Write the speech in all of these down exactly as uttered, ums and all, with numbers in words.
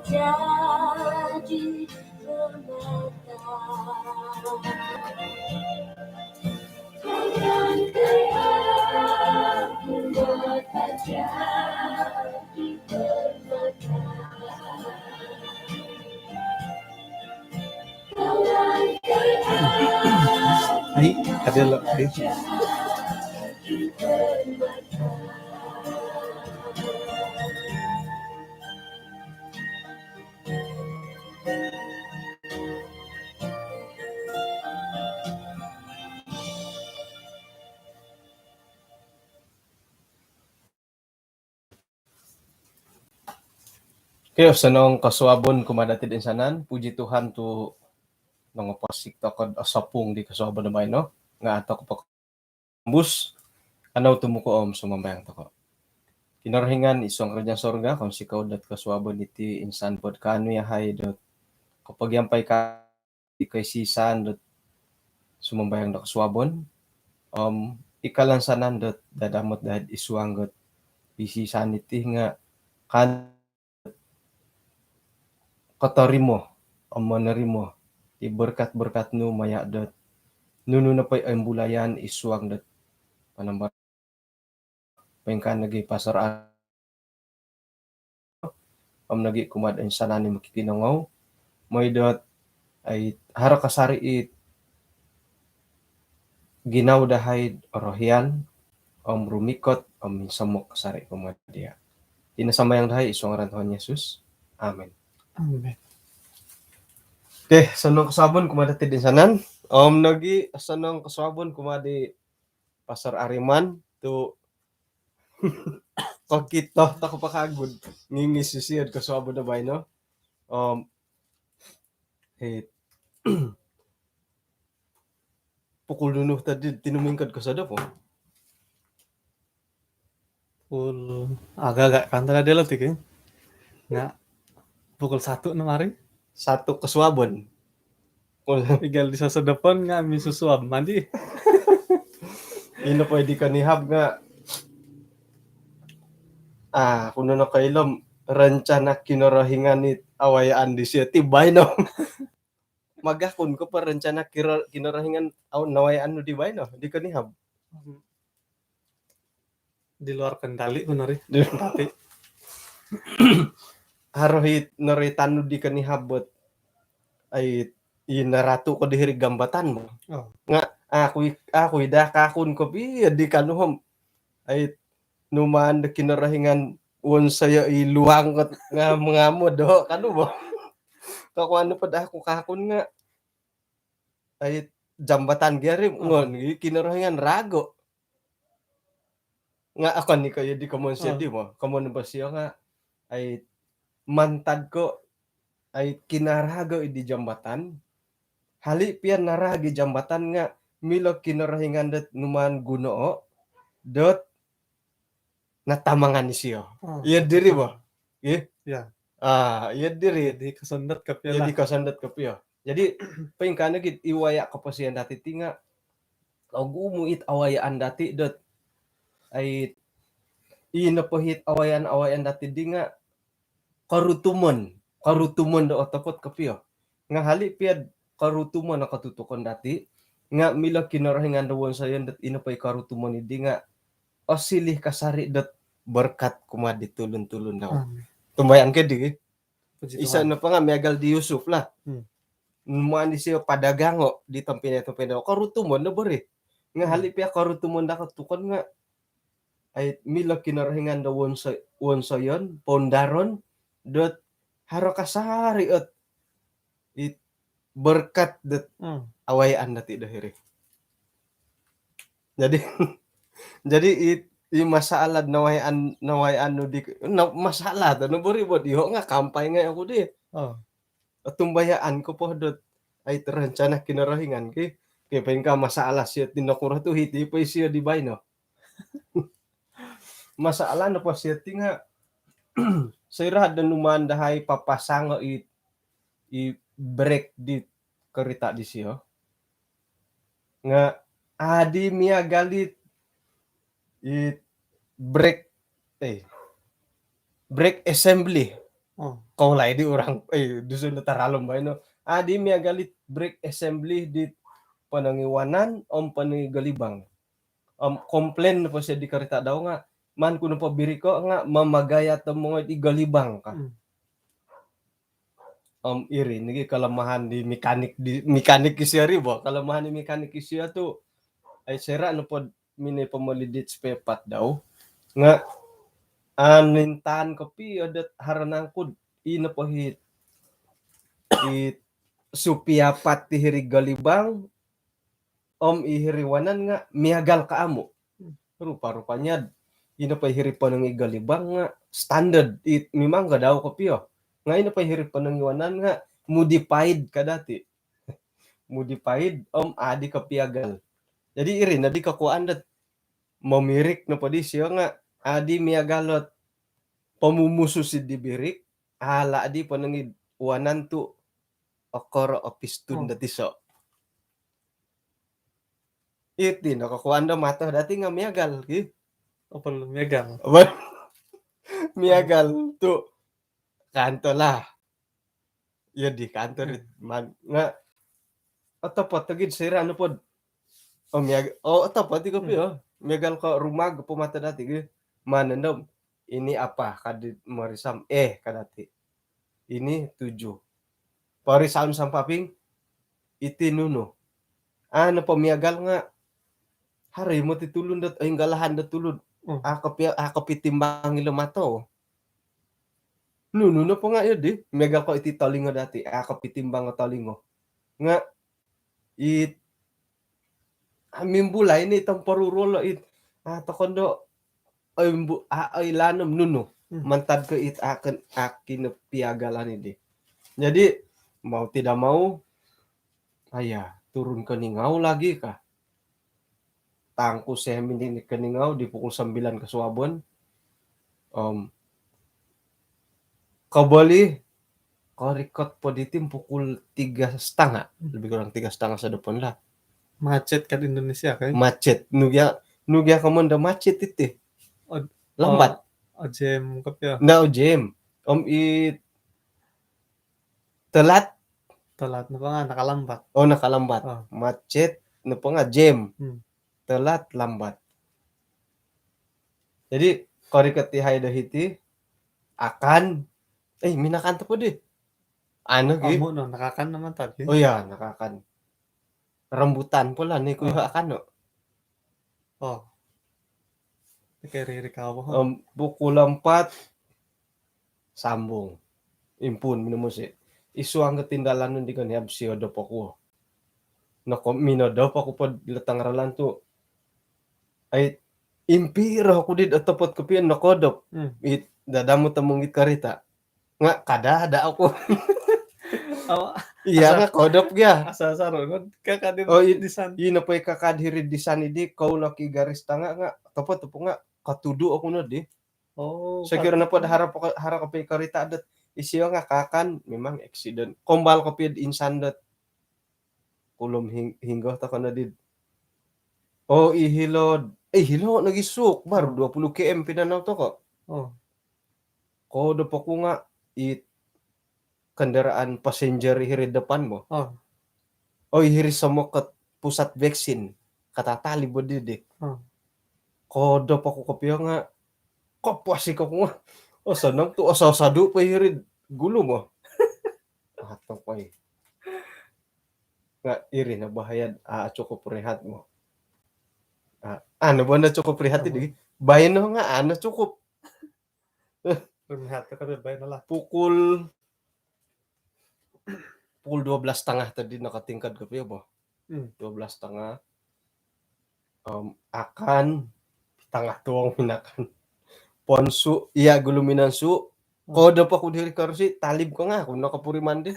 jadi permata. Tangan kau membuat ajaib permata. Tangan kau Ai, ada lah. Ai. Okey, osonong kosuabon kumaa dati toinsanan. Puji Tuhan tu nongoposik tokou osopung di kosuabon do baino. Nga' ato ko po- Tembus, kanou tumuku' om sumambayang toko'. Kinorohingan id suang karajaan sorga, kounsikou dot kosuabon iti insan pod kaanu yahai dot kopogiampai ka di koisisan dot sumambayang do kosuabon om i kalansanan dot dadamot dahai id suang dot isisan iti nga' kan kotorimo om monorimo i berkat-berkat nu maya' dot nunu nopo i oimbulayan id suang dot panambarasan poingkaa nogi' Pastor A-, om nogi' kumaa toinsanan i mokikinongou moi dot ai haro kasari' it ginawo dahai orohian om rumikot om minsomok kasari' kumaa dia'. Iti no sambayang dahai id suang ngaran Tuhan Yesus. Amin. Amin. Okey, osonong kosuabon kumaa dati toinsanan om nogi' osonong kosuabon kumaa di Pastor Ariman tu kokito toko po kagu ngingis isido kosuabon do baino. Om hei, pukul nunu tadi tinumingkod kosodop? Pukul, agak-agak kan tadi lo tiki. Nga' pukul satu no hari. Satu kosuabon. Miagal di sosodopon nga' minsusuab mandi. Ino po di konihab nga' ah, aku nono koilo om rencana Kinorohingan it awayaan disio ti baino. Magakun ko po rencana kiro-, Kinorohingan au nawayaan nu di baino di konihab. Di luar kendali ku nori. Di- Tapi haro it noroitan nu di konihab bot ai i naratu ko di hiri jambatan mo. Oh. Nga' aku i-, aku i daa kakun kopio di kanuhom ai numaan do Kinorohingan wonsoyo i luang kot ngam-ngam do kanu bo. Kakuan nu pod aku kakun nga' ai jambatan gia ri ngon i Kinorohingan rago. Nga' okon i ko iyo di komon sio di mo. Komon bo sio nga' ai mantad ko ai kinarago i di jambatan. Hali' pia narago i jambatan nga' milo Kinorohingan dot numaan gunoo dot natamangan isio. Oh. Iyo diri bo. Ih. Ya. Ah, iyo diri. Jadi kosondot kopio lah. Jadi kosondot kopio. Jadi poingkaa nogi i waya' koposion dati ti nga' ogumu it awayaan dati dot ai i nopo it awayaan-awayaan dati di nga' korutumon, korutumon do otopot kopio. Nga' hali' pia'd korutumon o kotutukon dati nga' milo Kinorohingan do wonsoyon dot ino po i korutumon idi nga' osiliu kasari' dot berkat kumaa di tulun-tulun dau. Amin. Tumbayaan ko di. Puji Tuhan. Iso nopo nga' miagal di Yusuf lah. Hmm. Numaan disio padagango di tompinai-tompinai dau. Korutumon no bo ri. Nga' hali' pia korutumon dau kotutukon nga' ai milo Kinorohingan do wonso-, wonsoyon, poundaron dot haro kasari' ot it berkat dot awayaan dati do hiri. Jadi, jadi i, i masalah nawayaan, nawayaan nu di, na, masalah tu no bo ri bo diho nga' kampai ngai' aku di. Oh. Otumbayaan ko po dot ai rencana Kinorohingan ki. Ki poingkaa masalah sio ti nokuro tu hiti po isio di baino. Masalah nopo sio ti nga' soira do numaan dahai papasango i, i brek di korita' disio. Nga' adi miagal i, i brek, eh, brek assembly. Kau lai di orang, eh, Dusun do taralom baino. Adi miagal it break assembly di ponong i wanan om ponong i golibang. Om komplain nopo sio di karita dau nga, maan ku nopo biriko nga mamagayat om mongoi di golibang ka. Om iri nogi kelemahan di mekanik, di mekanik isio ri bo. Kelemahan di mekanik isio tu, ai, soira nopo minoi pomoli dit spare part dau nga anintan kopio dot haro nangku di nopo hit, hit spare part di hiri golibang om i hiri wanan nga miagal ka amu. Rupa-rupanya i nopo i hiri ponong i golibang nga standard, it memang ka dau kopio. Nga i nopo i hiri ponong i wanan nga modified ka dati. Modified om adi kopiagal. Jadi iri nodi kokuaan dot momirik nopo di sio nga adi miagal ot pomumusus di birik, ala di ponong i wanan tu okoro o piston dot iso. Iti no kokuaan do mato dati nga miagal ki. Apa lu miagal? Miagal tu kanto lah. Iyo di kanto di man nga otopot togid soira nopo. Oh, miagal, oh, otopot i kopio. Miagal ko rumah po mato dati ki. Mana ndom? Ini apa? Ka di morisam. Eh, ka dati. Ini tujuh. Porisam sampaping, iti nunu. Anu po miagal nga, haro i moti tulun dot, eh, inggalahan dot tulun. Ako pi, ako pitimbang ilo mato. Nunu nopo nga iyo di, miagal ko iti tolingo dati, ako pitimbang o tolingo. Nga it, ah, mimbulai ni tamparurolo it. Ah, tokondo, oi, mbu-, ah, oi, lanom nunu. Mantad ko it akan aki no piagalan ini. Jadi, mau tidak mau, aya, turun ke Ningau lagi kah? Tangku saya mindi ke Ningau di pukul sembilan ke Suabon. Om, koboli, korikot po di tim pukul tiga setengah, lebih kurang tiga setengah sedepon lah. Macet kan Indonesia kan? Macet. Nugia, nugia komon do macet iti. Lambat. Ojem kopio. Nda ojem. Om i telat. Telat nopo nga nakalambat. Oh, nakalambat. Macet nopo nga jam. Telat, lambat. Jadi, korikot i hai do hiti, akan, eh, minakan tu po di. Anu gi. Amu no, nakakan no mantad gi. Oh ya, nakakan. Rambutan pula ni kuyo akan no. Oh. Oke, riri kau. Om, pukul empat, sambung. Impun, minum musik. Isu angga tindalan nun di kan, ya, siodop aku. Noko, minodop aku pod letang ralan tu. Ai, impiro aku di otopot kopion nokodop. It, dadamu temunggit karita. Nga kada ada aku. Iya, nga kodop gia. Asal-asal, kan? Kakak di, oh, i-, di san. Ino po i kakak diri di san idi, kau laki garis tanga nga, topo-topo nga, katudu aku no di. Oh, sekira nopo da harap, harap kopi karita dot isio nga kakan, memang eksiden. Kombal kopi insan dot. Kulum hing-, hinggo toko no di. Oh, ihilo, ihilo lagi suk, baru dua puluh kilometer pinanau toko. Oh. Kodop aku nga, i kendaraan passenger hiri depan mo. Oh. Oh, hiri somoket pusat vaksin. Katatalib bo didi. Oh. Kodop aku kopio nga, kopuas iko aku nga. Oh, senang tu, oh, sadu po hiri gulu mo. Atau po i. Nga iri na bahaya, ah, cukup rehat mo. Ah, anu bo na cukup rehat di. Baino nga anu cukup. Rehat ka, tapi baino lah. Pukul, pukul dua belas setengah tadi nakatingkad kopio bo. Hmm. Dua belas setengah. Om, akan, tangah tuong minakan. Ponsu, iya, gulu minansu. Hmm. Kodop aku diri karusi, talib ko nga aku nakapuriman di.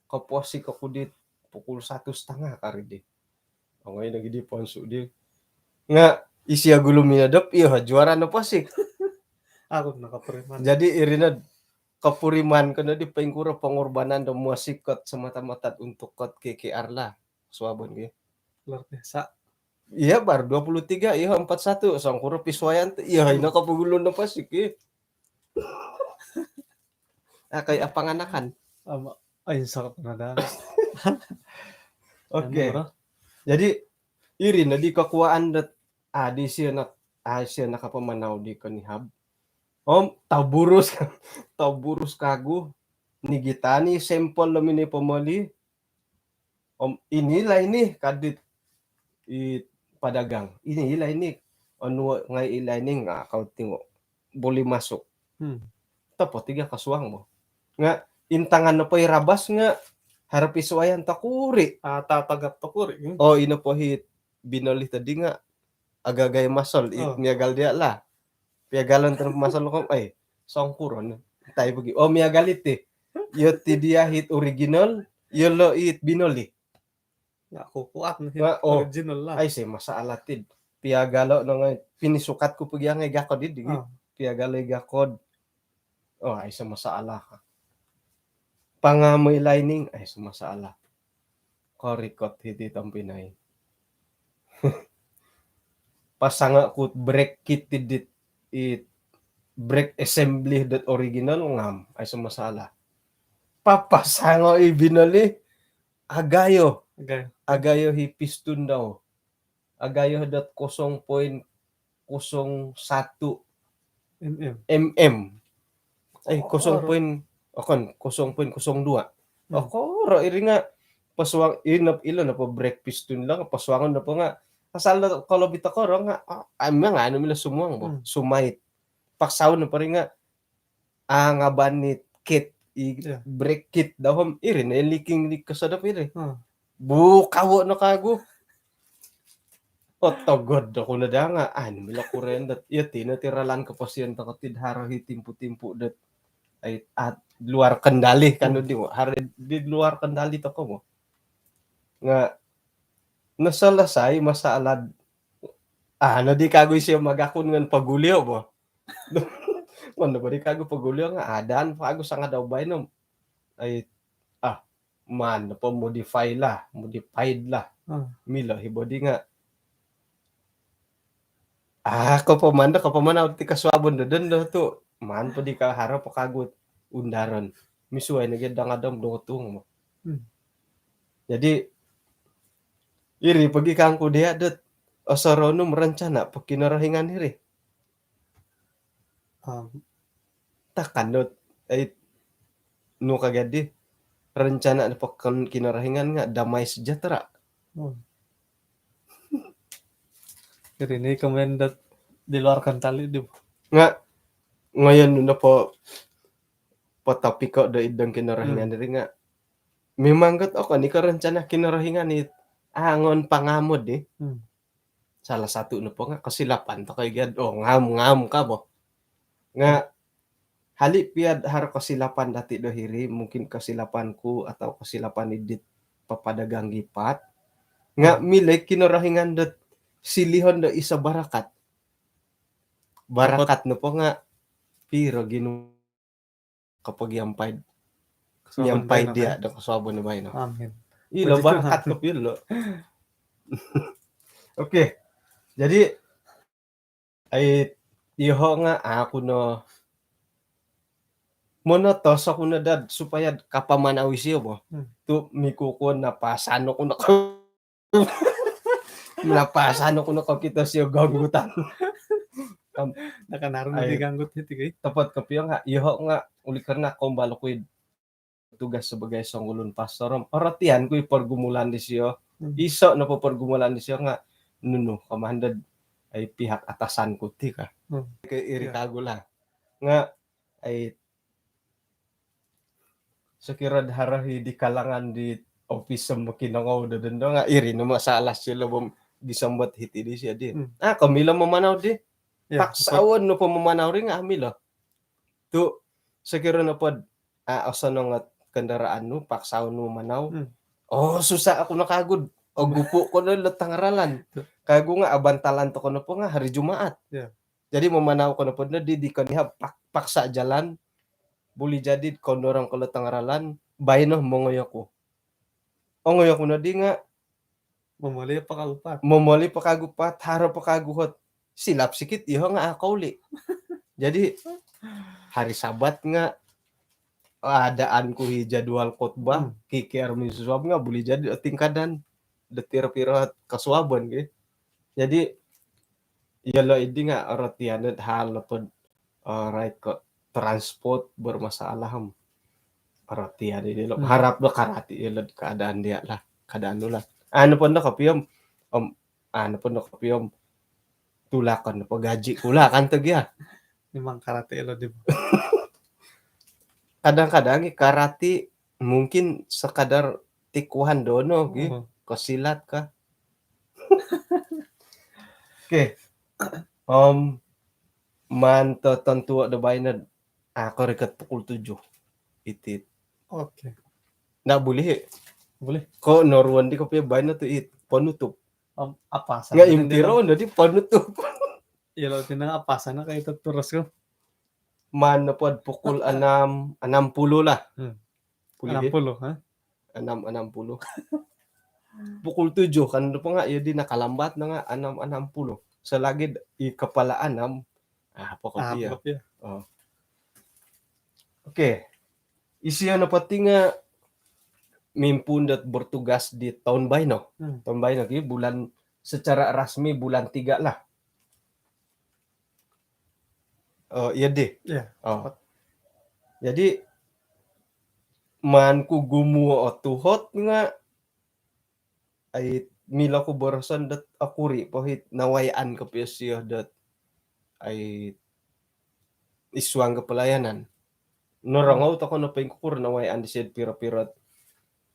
Koposik aku di pukul satu setengah kari di. Ongoi lagi di ponsu di. Nga isi gulu minodop, iyo, juara no posik. Aku nakapuriman. Jadi irina kapuriman ko no di poingkuro pengorbanan do muasikot semata-mata untuk kot K K R lah. Suabon ki. Luar biasa. Iya, baru dua puluh tiga, iya, empat satu. Songkuro pisuayan tu, iya, ino kapagulun no posik ki. Ah, kai apanganakan. Ama, ai, sakit na dah. Okey. Jadi, iri no di kakuaan dot, ah, di sio nak, ah, sio nakapamanau di konihab. Om, taburus, taburus kagu. Nigitani sampel lo mini pomoli. Om, inilah ini kadit i padagang. Inilah ini, anu ngai ilah ini nga kau tengok boleh masuk. Hmm. Topot tiga kasuang bo. Nga intangan nopo i rabas nga haro pisuayan tokuri. Ah, tatagak tokuri. Hmm. Oh, ino po hit binoli tadi nga agagai masol it miagal dia lah. Piagalon terus masol ko, ai, songkuron. Tai pergi. Oh, miagal iti. Yo ti dia hit original, yo lo it binoli. Ya, kukuat nih. Original lah. Ai, si masalah tid. Piagalo no ngai, pinisukat ku pergi ngai gakod idi. Piagalo i gakod. Oh, ai, si masalah. Pangamui lining, ai, si masalah. Korikot hiti tompinai. Pasanga ku brake kit tidit, it brake assembly dot original ngam, ai, si masalah. Papasango i binoli, agayo. Agayo. Agayo hi piston dau. Agayo dot kosong poin kosong satu M M. M M. Eh, kosong poin, okon, kosong poin kosong dua. Hmm. Okoro iri nga pasuang, ilo nopo brake piston lo nga pasuangon nopo nga asal lo kalau bita korong nga, ah, memang anu milo sumuang bo, hmm, sumait. Paksaon nopo ri nga, ah, ngaban ni kit, i brake kit dau om iri no leaking di kosodop iri. Hmm. Bu kawo no kagu. Otogod oku no danga, ah, anu milo kuren dot. Iyo ti no ti ralan koposion toko tid haro hi timpu-timpu dot. Ai, at luar kendali kan di mo. Haro di luar kendali toko mo. Nga, no selesai masalah, ah, no di kagu isio magakun ngan pagulio bo. Mana beri kagu pagulio nga adaan kagu sangat dau baino. Ai, ah, mana po modify lah, modified lah. Hmm. Milo hi bodi nga. Ah, ko po manda, ko po mana ti kasuabon do dondo tu. Man po di ka haro po kagu undaron. Misuai nogi dang adam do tung mo. Hmm. Jadi, iri pergi kangku dia dot osoronu merencana po Kinorohingan iri. Um, takan dot, ai, nu kagadi rencana do pokon Kinorohingan nga damai sejahtera. Hmm. Jadi ni komen dot di luar kendali di. Nga ngoyon nu po, po topiko do idong Kinorohingan diri nga memang got okon i ko rencana Kinorohingan it angon pangamod di. Hmm. Salah satu nopo nga kesilapan toko i gia, oh, ngam-ngam ka bo. Nga hali pia haro kesilapan dati do hiri, mungkin kesilapan ku atau kesilapan idit papadagang gipat. Nga milo i Kinorohingan dot silihon do iso barakat. Barakat nopo nga piro ginu kapagiampai, miampai dia do kosuabon baino. Amin. Ilo barakat kopio lo. Okey. Jadi, ai, iyoho nga aku no monotos aku no dad supaya kapamanau isio bo. Hmm. Tu mikukuon napasan aku no Napasan aku no kokito sio ganggutan. Nakan haru no di ganggut hiti kai. Topot kopio nga, iyoho nga, oleh kerana kombal ku id tugas sebagai songulun pastor om, orotian ku i pergumulan disio. Hmm. Iso nopo pergumulan disio nga, nunu, komandan, ai, pihak atasan ku ti ka. Hmm. Ke iri kagu lah. Nga, ai, sokiro do haro i di kalangan di opis mokinongou do dondo nga iri no masalah silo bom gisom dot hiti disio di. Hmm. Ah, ko milo mamanau di. Ya, paksaon nopo mamanau ri nga milo. Tu sokiro nopo dot, ah, osonong ot kendaraan nu, paksaon nu mamanau. Hmm. Oh, susah aku no kagu. Oh, gupu ko no lo tangaralan. Kagu nga abantalan toko nopo nga hari Jumaat. Ya. Jadi mamanau ko nopo no di, di konihab pak-, paksa jalan, boleh jadi kondorong ko lo tangaralan, baino mongoyo ku. Ongoyo ku no di nga momoli po kagu pat. Momoli po kagu pat, haro po kagu hot. Silap sikit, iyoho nga au kouli. Jadi hari Sabat nga adaan ku i jadual khutbah, hmm, kikir minsusuab nga buli jadi o tingkadan do piro-piro kosuabon ki. Jadi iyolo idi nga orotian do hal nopo do, eh, rait ko transport bermasalah om. Orotian idi lo. Hmm. Harap do karati iyolo keadaan dia lah, keadaan nu lah. Anu pun do kopiom, om, anu pun do kopiom, tulakon po gaji ku lah kan tu gia. Memang karati iyolo di. Kadang-kadang i karati mungkin sekadar tikuhan dono gi, hmm, kosilat kah. Okey. Om, maan to tontuo do baino, ah, korikot pukul tujuh. Iti. Okey. Nda buli. Buli. Ko noruan di kopio baino tu it penutup. Om, apa nga salah imtiro nda di penutup. Iyolo tinang apa sana kayak itu terus ko. Maan nopo do pukul enam, enam puluh lah. Hmm. Puluh, enam puluh, ha? Enam, enam puluh. Pukul tujuh kan nopo nga, iyo di nakalambat no nga enam, enam puluh. Selagi i kepala enam, ah, pokok ah, dia. Pokok dia. Oh. Okey. Isio nopo ti nga mimpuun dot bertugas di toun baino. Hmm. Toun baino ki bulan, secara rasmi bulan tiga lah. Oh, iya di. Iya. Oh. Jadi maan ku gumuo o tuhot nga ai milo ku boroson dot okuri po it nawayaan kopio sio dot ai id suang ko pelayanan. Norongou tokou no poingkukuro nawayaan disio do piro-piro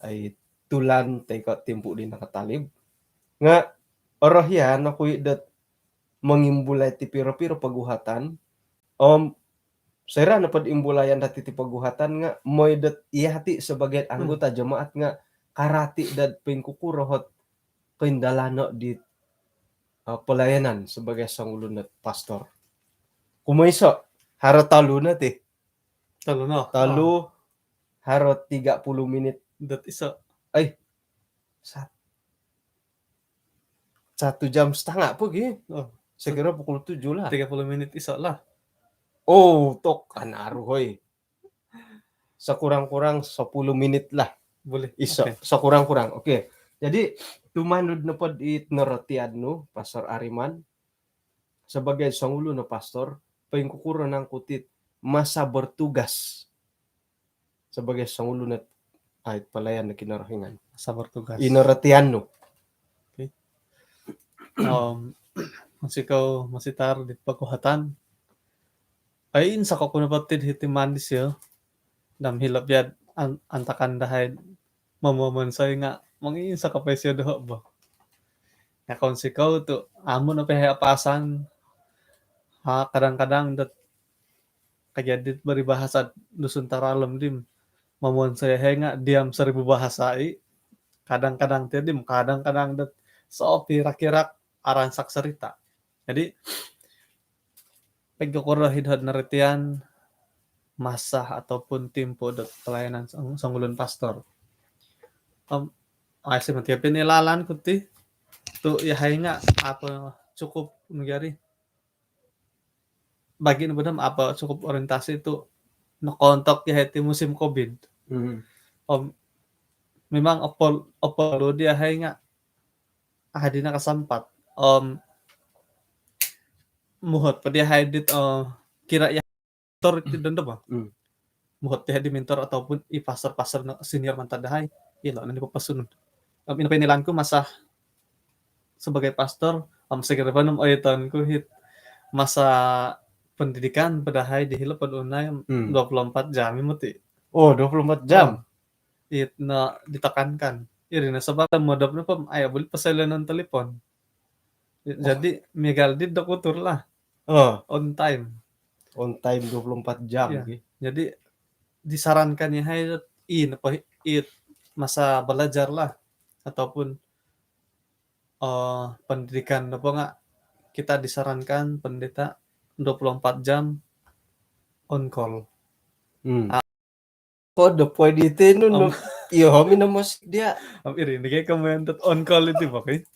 ai tulan toi ko timpu di nakatalib. Nga orohian oku i dot mongimbulai ti piro-piro poguhatan, om soira nopo do imbulayan dati ti poguhatan nga mooi dot iyati sebagai anggota jemaat nga karati dot poingkukuro ot koindalano di, eh, pelayanan sebagai songulun dot pastor. Kumoiso, haro tolu no ti. Tolu no. Tolu, oh, haro tiga puluh minit. Dot iso. Ai, sat-, satu jam setengah po gi. Oh. Saya kira pukul tujuh lah. Tiga puluh minit iso lah. Oh, tok anaru hoi. Sekurang-kurang sepuluh minit lah. Boleh. Iso, okey. Sekurang-kurang. Okey. Jadi tumanud nopo di norotian nu, Pastor Ariman, sebagai songulun o pastor, poingkukuro nangku ti masa bertugas sebagai songulun o ai pelayan do Kinorohingan. Masa bertugas. I norotian nu. Okey. Om, mosikou mositar di poguhatan. Ai, insan oku nopo ti hiti mandis yo. Dam hilo piad an-, antakan dahai momomonsoi nga monginsan kopio sio doho bo. Nga kounsikou tu amu nopo yahai apasan. Ha, kadang-kadang dot kajadi peribahasa Dusun Taralem di, momonsoi yahai nga diam seribu bahasa i. Kadang-kadang ti di, kadang-kadang dot sopi rak-irak aransak serita. Jadi poingkukuro id hod norotian masa ataupun timpu dot pelayanan song-, songulun pastor. Om, ai, sementara pinilalan ku ti, tu yahai nga apo cukup nugari. Bagi no bedam apo cukup orientasi tu nokoontok yahai ti musim covid. Hmm. Om, memang opol-, opolu di yahai nga ah, di nakasampat. Om, muhot po di yahai dit, eh, kira ya mentor ti dondo bah. Hmm. Muhot yahai di mentor ataupun i pastor-pastor no senior mantad dahai. Ilo no di poposunud. Om, ino pinilalan ku masa sebagai pastor, om, sekira po nom oi ton ku hit masa pendidikan po dahai di hilo po do unai, hmm, dua puluh empat jam i moti. Oh, dua puluh empat jam. Oh. It no ditekankan. Iri no sebab modop no pom, ai, buli pasal non telefon. Jadi miagal di dokutur lah. Oh. On time. On time dua puluh empat jam. Ya. Okey. Jadi disarankan yahai it, i nopo it masa belajar lah ataupun, eh, pendidikan nopo nga kita disarankan pendeta dua puluh empat jam on call. Hmm. Ah, ko do poi di tenu no. Om. Iyo, minum musik dia. Om, iri ni kayak komoyon dot on call itu, Pak, eh.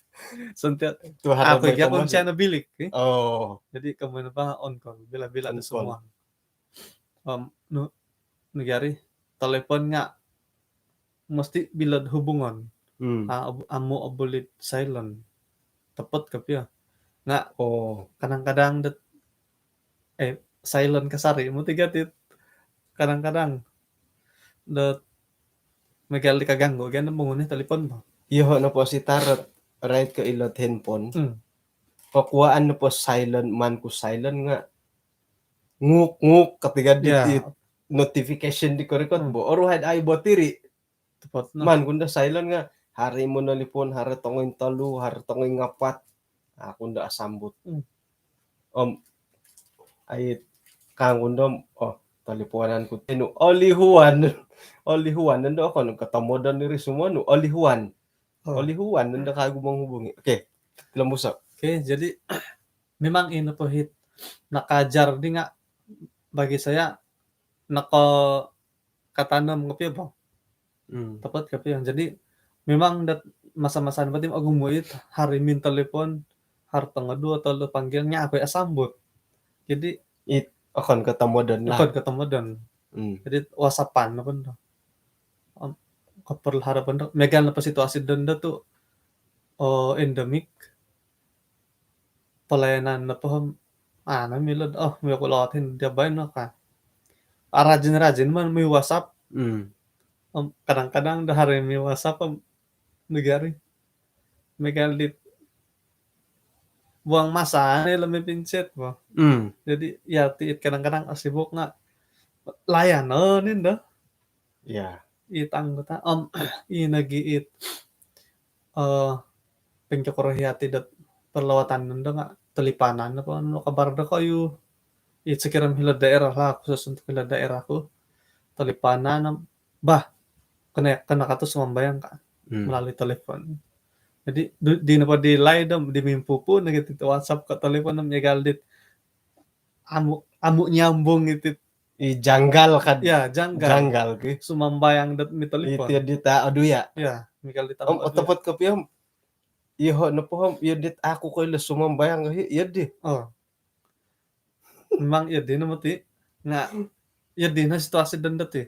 Sentiap tu haro apa ya, kunci bilik, eh. Oh. Jadi komoyon apa on call, bila-bila ada semua. Om, nu, nugari telefon nga mesti bilod hubungon. Hmm. Ah, amu abuli silent. Tepet kopio. Nga, oh, kadang-kadang dot, eh, silent kasari. Mesti gati kadang-kadang dot miagal di kaganggu kan monguni telefon bo. Iyo, nopo si tarot rait ko ilot handphone. Hmm. Kokuaan nopo silent, maan ku silent nga nguk-nguk katiga di, ya, di notification di korikot, hmm, bo. Oruhai ai bo tiri. Tepet no. Maan ku ndo silent nga, haro monolipon, haro tongo intolu, haro tongo ingapat. Aku ndo asambut. Hmm. Om, ai, kangku ndo, oh, teleponan ku tinu, olihuan. Olihuan ndo, okon ko tomodon diri semua nu, olihuan. Oh. Olihuan ndo kagu menghubungi. Okey, Lembuso. Okey, jadi memang ino po hit nakajar di nga bagi saya nako katanom kopio bo. Hmm. Tepet kopio. Jadi memang dat masa-masa nopo ti ogumu it haro mintelefon, haro tongo duo, tolu panggilan nga aku asambut. Jadi it okon ko tomodon lah. Okon ko tomodon. Hmm. Jadi WhatsAppan nopo ndo. Om, keperlu harapan ndo. Miagal nopo situasi dondo tu, oh, endemik. Pelayanan nopo om, ah, na milo, oh, milo ku lawatin dia baino ka. Ah, rajin-rajin maan mi WhatsApp. Hmm. Om, kadang-kadang dah haro mi WhatsApp om, negari. Miagal di buang masa ni lami pincit bo. Hmm. Jadi, ya, ti kadang-kadang, ah, sibuk nga layan, oh, ni ndo. Ya. It anggota, om, i nogi it, eh, pingkokorohian ti dot perlawatan nondo nga talipanan nopo, anu kabar dokoyu. It sekiranya hilo daerah lah, khusus untuk hilo daerah ku. Talipanan, om, bah, kena, kena katu sumambayang ka, hmm, melalui telefon. Jadi, du-, di nopo di line om, di mimpupu nogi ti WhatsApp ka telefon om, miagal dit amu, amu nyambung iti. I janggal kan? Ya, janggal. Janggal ki. Sumambayang dot mitelefon. Iti di ta, aduh ya. Ya, miagal di ta, om, aduh ya. Otopot kopio om, iyo nopo om, iyo dit aku koilo sumambayang hi, iyo di. Oh. Memang iyo di no mesti. Nga, iyo di no situasi dondo ti.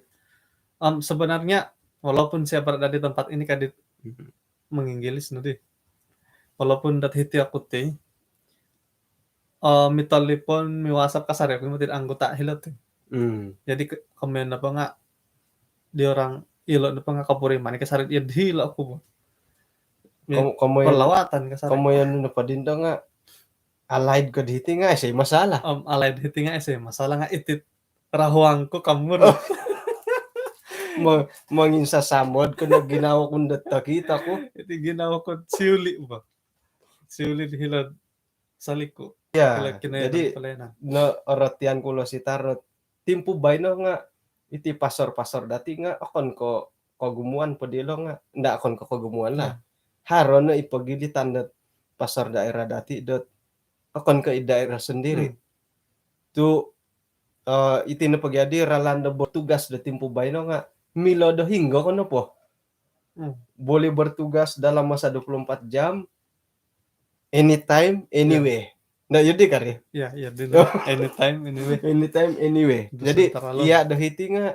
Om, sebenarnya, walaupun saya berada di tempat ini, kadit, mhm, menginggilis no di. Walaupun dot hiti aku ti, eh, mitelefon, mi WhatsApp kasari aku, mesti anggota hilo ti. Hmm. Jadi ke-, komen apa nga, di orang ilo apa nga kapuriman kasari, ya, di hilo aku. Mi-, komo-, komoyon, perlawatan kasari. Komoyon nopo dindo nga, alaid ko di hiti nga, aiso masalah. Om, alaid hiti nga, aiso masalah nga, iti rahuang ku kamur. Mo-, monginsasamod ko no ginawo ku ndo tokito ku. Iti ginawo ku siuli bo. Siuli di hilo saliku. Ya, hilo kinayo jadi, pelayanan. No, orotian ku lo si tarot. Timpu baino nga, iti pastor-pastor dati nga, okon ko kogumuan po dilo nga, nda okon ko kogumuan lah. Hmm. Haro no i pogilitan dot pastor daerah dati dot, okon ko i daerah sendiri. Hmm. Tu, eh, iti no pogidi ralan do bertugas do timpu baino nga, milo do hinggo ko nopo. Hmm. Boleh bertugas dalam masa dua puluh empat jam, anytime, anywhere. Ya. Nda, iyo di kari? Ya, iyo di. Anytime, anywhere. Anytime, anywhere. Jadi, iya do hiti nga,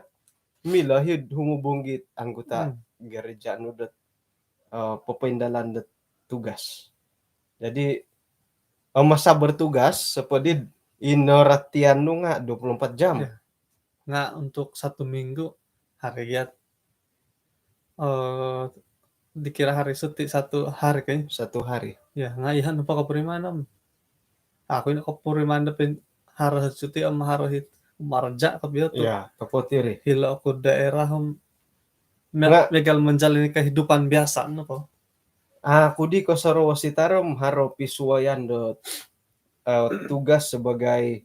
milo hi humubung it anggota, hmm, gereja nu dot, eh, pepaindalan dot tugas. Jadi, eh, masa bertugas, seperti ino ratian nu nga dua puluh empat jam. Ya. Nga untuk satu minggu, hari giat, eh, dikira hari cuti satu hari kan? Satu hari. Ya, nga iya nopo kopuriman om. Aku ino kopuriman dapin haro cuti om haro hit maraja kopio tu. Ya, topot iri. Hilo aku daerah om me-, nga-, miagal menjalani kehidupan biasa nopo. Aku di kosorou si tarot om haro pisuaian do, eh, tugas sebagai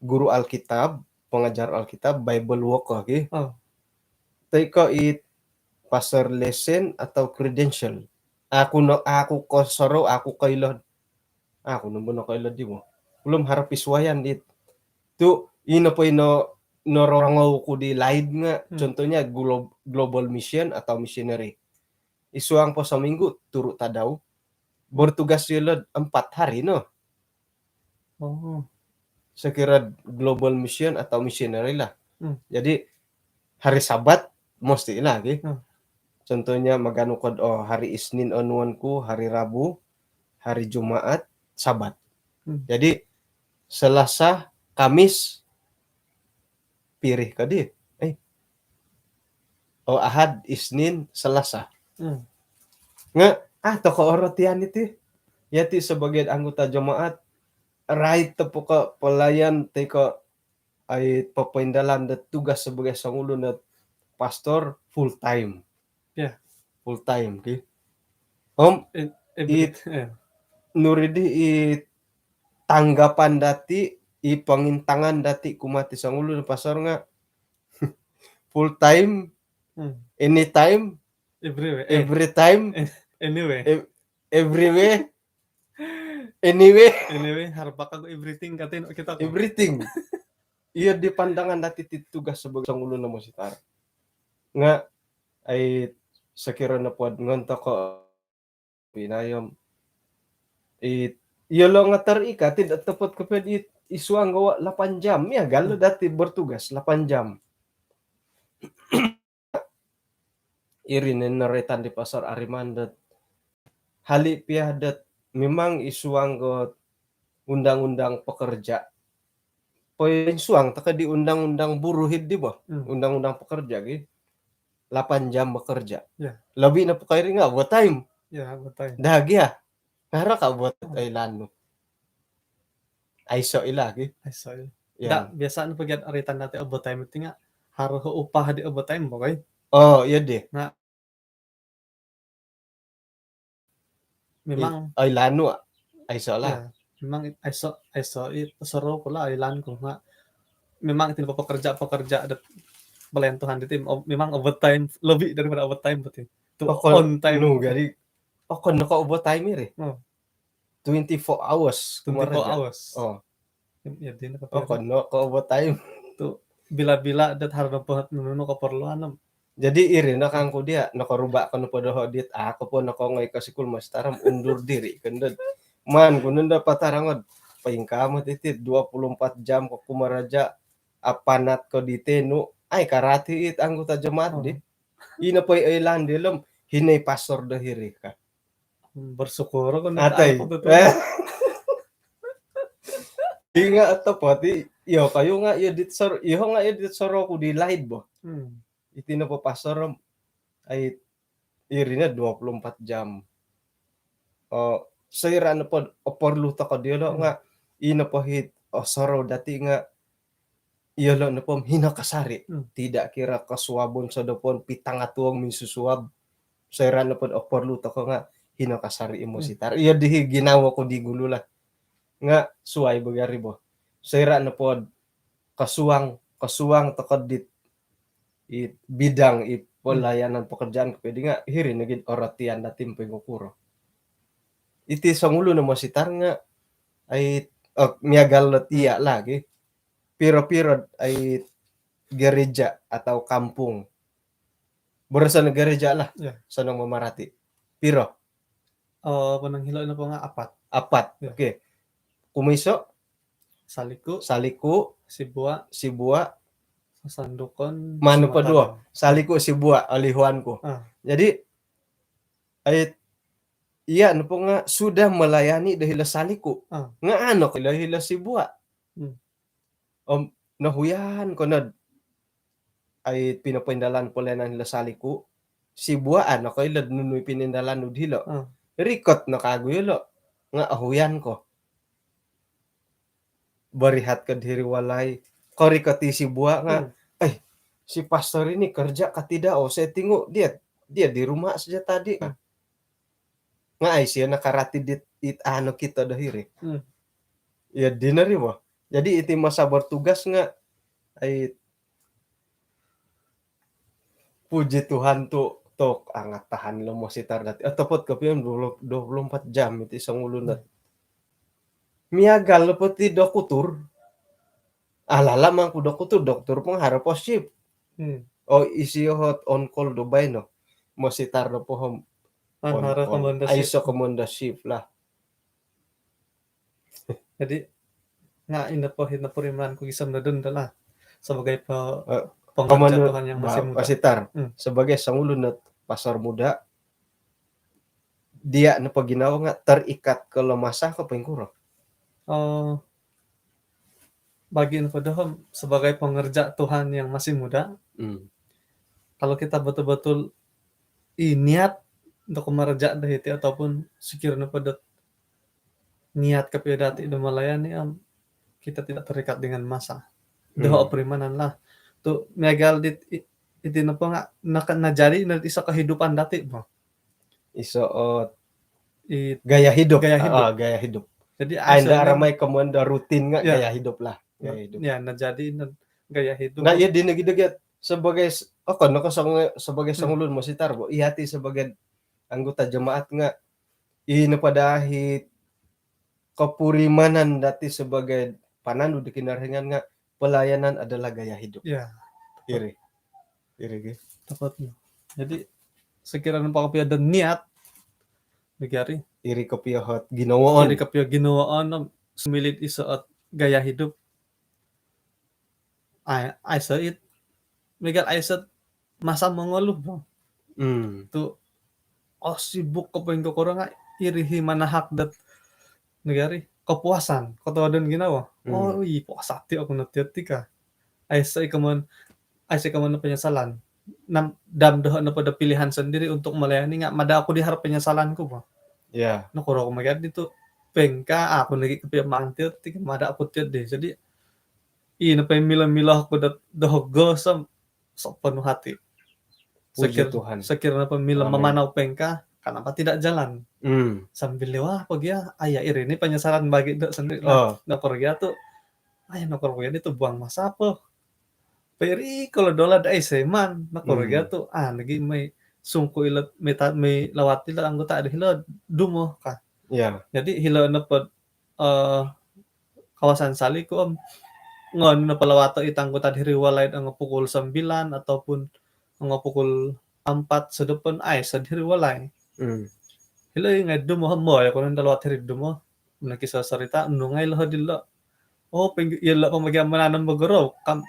guru Alkitab, pengajar Alkitab, Bible worker ki. Oh. Toi ko it pastor lesson atau credential. Aku no, aku kosorou, aku koilo. Aku no bo nokoilo di bo. Belum haro pisuaian dit. Tu ino po ino norongou ku di laid nga, hmm, contohnya glo-, global mission atau missionary. Id suang po seminggu, turu tadau. Bertugas ilo empat hari no. Oh. Sekira global mission atau missionary lah. Hmm. Jadi, hari Sabat mesti lagi. Hmm. Contohnya maganu kod, oh, hari Isnin onuan ku, hari Rabu, hari Jumaat, Sabat. Hmm. Jadi Selasa, Kamis, pirih kadi. Eh. Oh, Ahad, Isnin, Selasa. Hmm. Nga, ah, toko orotian iti. Yati sebagai anggota jemaat, rait tepuk pelayan tiko ai papaindalan da tugas sebagai songulun da pastor full time. Ya. Full time, ki. Om, it, it, nuridi i tanggapan dati, i pangintangan dati kumati songulun da pastor nga full time, hmm, anytime, everywhere, eh, every time, eh, anywhere. Ev-, everywhere. Anyway. Anyway, harap aku everything katin kita. Everything. Iya, di pandangan dati ti tugas sebagai songulun nomor sitar. Nga, ai, sekiranya pod ngontok ko pinayom. I, iya lo nga terikat, tidak tepat keped i, isuang gawa lapan jam. Ya, galo dati bertugas lapan jam. Iri no noroitan di Pastor Ariman dot hali pia dot memang isuang got undang-undang pekerja. Poinsuang toko di undang-undang buruh idi bo, hmm, undang-undang pekerja gi. Lapan jam bekerja. Ya. Lebih na pekerja nga overtime. Ya, overtime. Dah gi ya. Ngaraka buat, hmm, oilaan nu. Aiso ila gi. Aiso ila. Ya. Nda, biasa no pegiat ari tanda ti overtime ti nga haro upah di overtime bo, kai? Oh, iya deh. Nah. Memang. I, oilaan nu, aiso lah. Ya. Memang aiso, aiso i sorou ku lah oilaan ku nga. Memang iti pekerja-pekerja dot pelayan Tuhan diti, o-, memang overtime, lebih daripada overtime berarti. Tu okon, on time. Nu, jadi, okon no ko overtime iri. Hmm. Twenty-four hours. Twenty-four hours. Oh. Ya, di no. Okon no ko overtime. Tu bila-bila dot haro nopo nunu keperluan, om. Jadi iri no kangku dia, nokorubak ko nopo doho dit, aku po nokongoi ko sikul master om undur diri, kondod. Man, ku nondo patarangod, paingkaa mo titi, dua puluh empat jam ko kumaraja, apanat ko di tenu, ai karati it anggota jemaat di. Hmm. Ino po i oilaan di lom, hinai pastor do hiri ka. Bersyukur ko. Atai. Inga atau pati, iyo kayu nga iyo dit sor-, iyo nga iyo dit soroku di laid bo. Hmm. Iti nopo pastor om, ai, iri no dua puluh empat jam. Oh, soira nopo oporlu toko diolo, hmm, nga ino po hit, oh, sorou dati nga iyolo nopo hino kasari. Hmm. Tidak kira kosuabon sodopon pitanga tuong minsusuab. Soira nopo oporlu toko nga hino kasari imo, hmm, sitar. Iyo dihi ginawo ku di gulu lah. Nga suai bagari bo. Soira nopo kosuang, kosuang toko dit i bidang i pelayanan pekerjaan kopio di nga hiri nogi orotian dati poingkukuro. Iti songulun nomor sitar nga ai, oh, miagal lot iya lagi. Piro-piro ai gereja atau kampung. Boroson gereja lah. Ya. Sonong mamarati. Piro? Oh, ponong hilo nopo nga apat. Apat. Ya. Okey. Kumoiso? Saliku. Saliku. Sibua. Sibua. Sasandukon. Manu po duo? Saliku, Sibua, olihuan ku. Ah. Jadi, ai, iya nopo nga sudah melayani do hilo Saliku. Ah. Nga ano ko hilo, hilo Sibua. Hmm. Om nohuyan ko nod ai pinopoindalan pelayanan hilo Saliku, Sibua ano ko ilo nunu i pinindalan nu dilo. Hmm. Rikot no kagu ilo nga ohuyan ko. Berihat ko diri walai, korikot i Sibua nga, hmm, eh, si pastor ini kerja kah tidak? Oh, saya tengok dia, dia di rumah saja tadi. Hmm. Nga ai sio nakarati dit, it ano kito do hiri. Hmm. Ya, dino ri bo. Jadi iti masa bertugas nga ai, puji Tuhan tu, tok angatahan lo mo sitar dati. Otopot kopio dua puluh, dua puluh empat jam iti songulun dati. Hmm. Miagal lo po ti dokutur. Alala mangku dokutur, dokutur pun haro po shift. Hmm. Oh, isio hot on call do baino. Mo sitar nopo om. Ah, on haro call. Commander shift. Aiso commander shift lah. Jadi, nga ino po, ino po porimanan ku gisom do dun do lah. Sebagai pe-, eh, Pengerja Tuhan yang masih muda. Sebagai songulun pastor muda, dia nopo ginawo nga terikat ko lo masa ko poingkuro? Oh, bagi nopo doho sebagai pengerja Tuhan yang masih muda, kalau kita betul-betul i niat untuk mereja do hiti ataupun sekiranya pada niat kopio dati do melayani, om kita tidak terikat dengan masa. Doho opurimanan lah. Tu miagal di iti nopo nga najadi no iso kehidupan dati bo. Iso gaya hidup. Gaya hidup. Jadi ai aramai komondo rutin nga gaya hidup lah. Gaya hidup. Ya, najadi no gaya hidup. Nah, iya di negi degi sebagai okon no ko sebagai songulun mositar bo. Iya ti sebagai anggota jemaat nga ino pada hiti kopurimanan dati sebagai pananu di Kinorohingan nga pelayanan adalah gaya hidup. Ya. Iri. Iri gi. Tepat. Jadi sekiranya nopo kopio do niat, negari. Iri kopio hot ginawoon. Iri kopio ginawoon, sumilih iso ot gaya hidup. Ai, aiso it. Miagal aiso masa mongoluh bo. Tu oh sibuk ko poingkukuro nga iri i manahak dot negari kepuasan, kotoodon ginawo. Oh, i puas ati oku no tiot ti ka. Aiso i komoyon, aiso i komoyon penyesalan. Nam dam doho nopo do pilihan sendiri untuk melayani nga mada oku di haro penyesalan ku bo. Ya. Nokuro oku magiat di tu pengka oku nogi kopio maan tiot ti ka mada oku tiot di. Jadi i nopo milo-milo oku do doho gosong sepenuh hati. Puji Tuhan. Sekiranya nopo milo mamanau pengka, kenapa tidak jalan? Sambil lewat pagi ya, aya iri ni penyesalan bagi do sendiri lah. Nokuro gia tu, aya nokuro gia ni tu buang masa po. Piri kalau dola dai seman, nokuro gia tu, ah, lagi mai sungku ilo, mai lawat ilo anggota do hilo dumo ka. Ya. Jadi hilo nopo kawasan Saliku om ngonu no palawato i anggota diri walai ongo pukul sembilan ataupun ongo pukul empat sodopon aiso diri walai. Hilo i ngai dumo, mo ya kono dalawat diri dumo. Nakisosarita nungai lo dilo. Oh, penggi ilo pamagia mananom bogorou kam.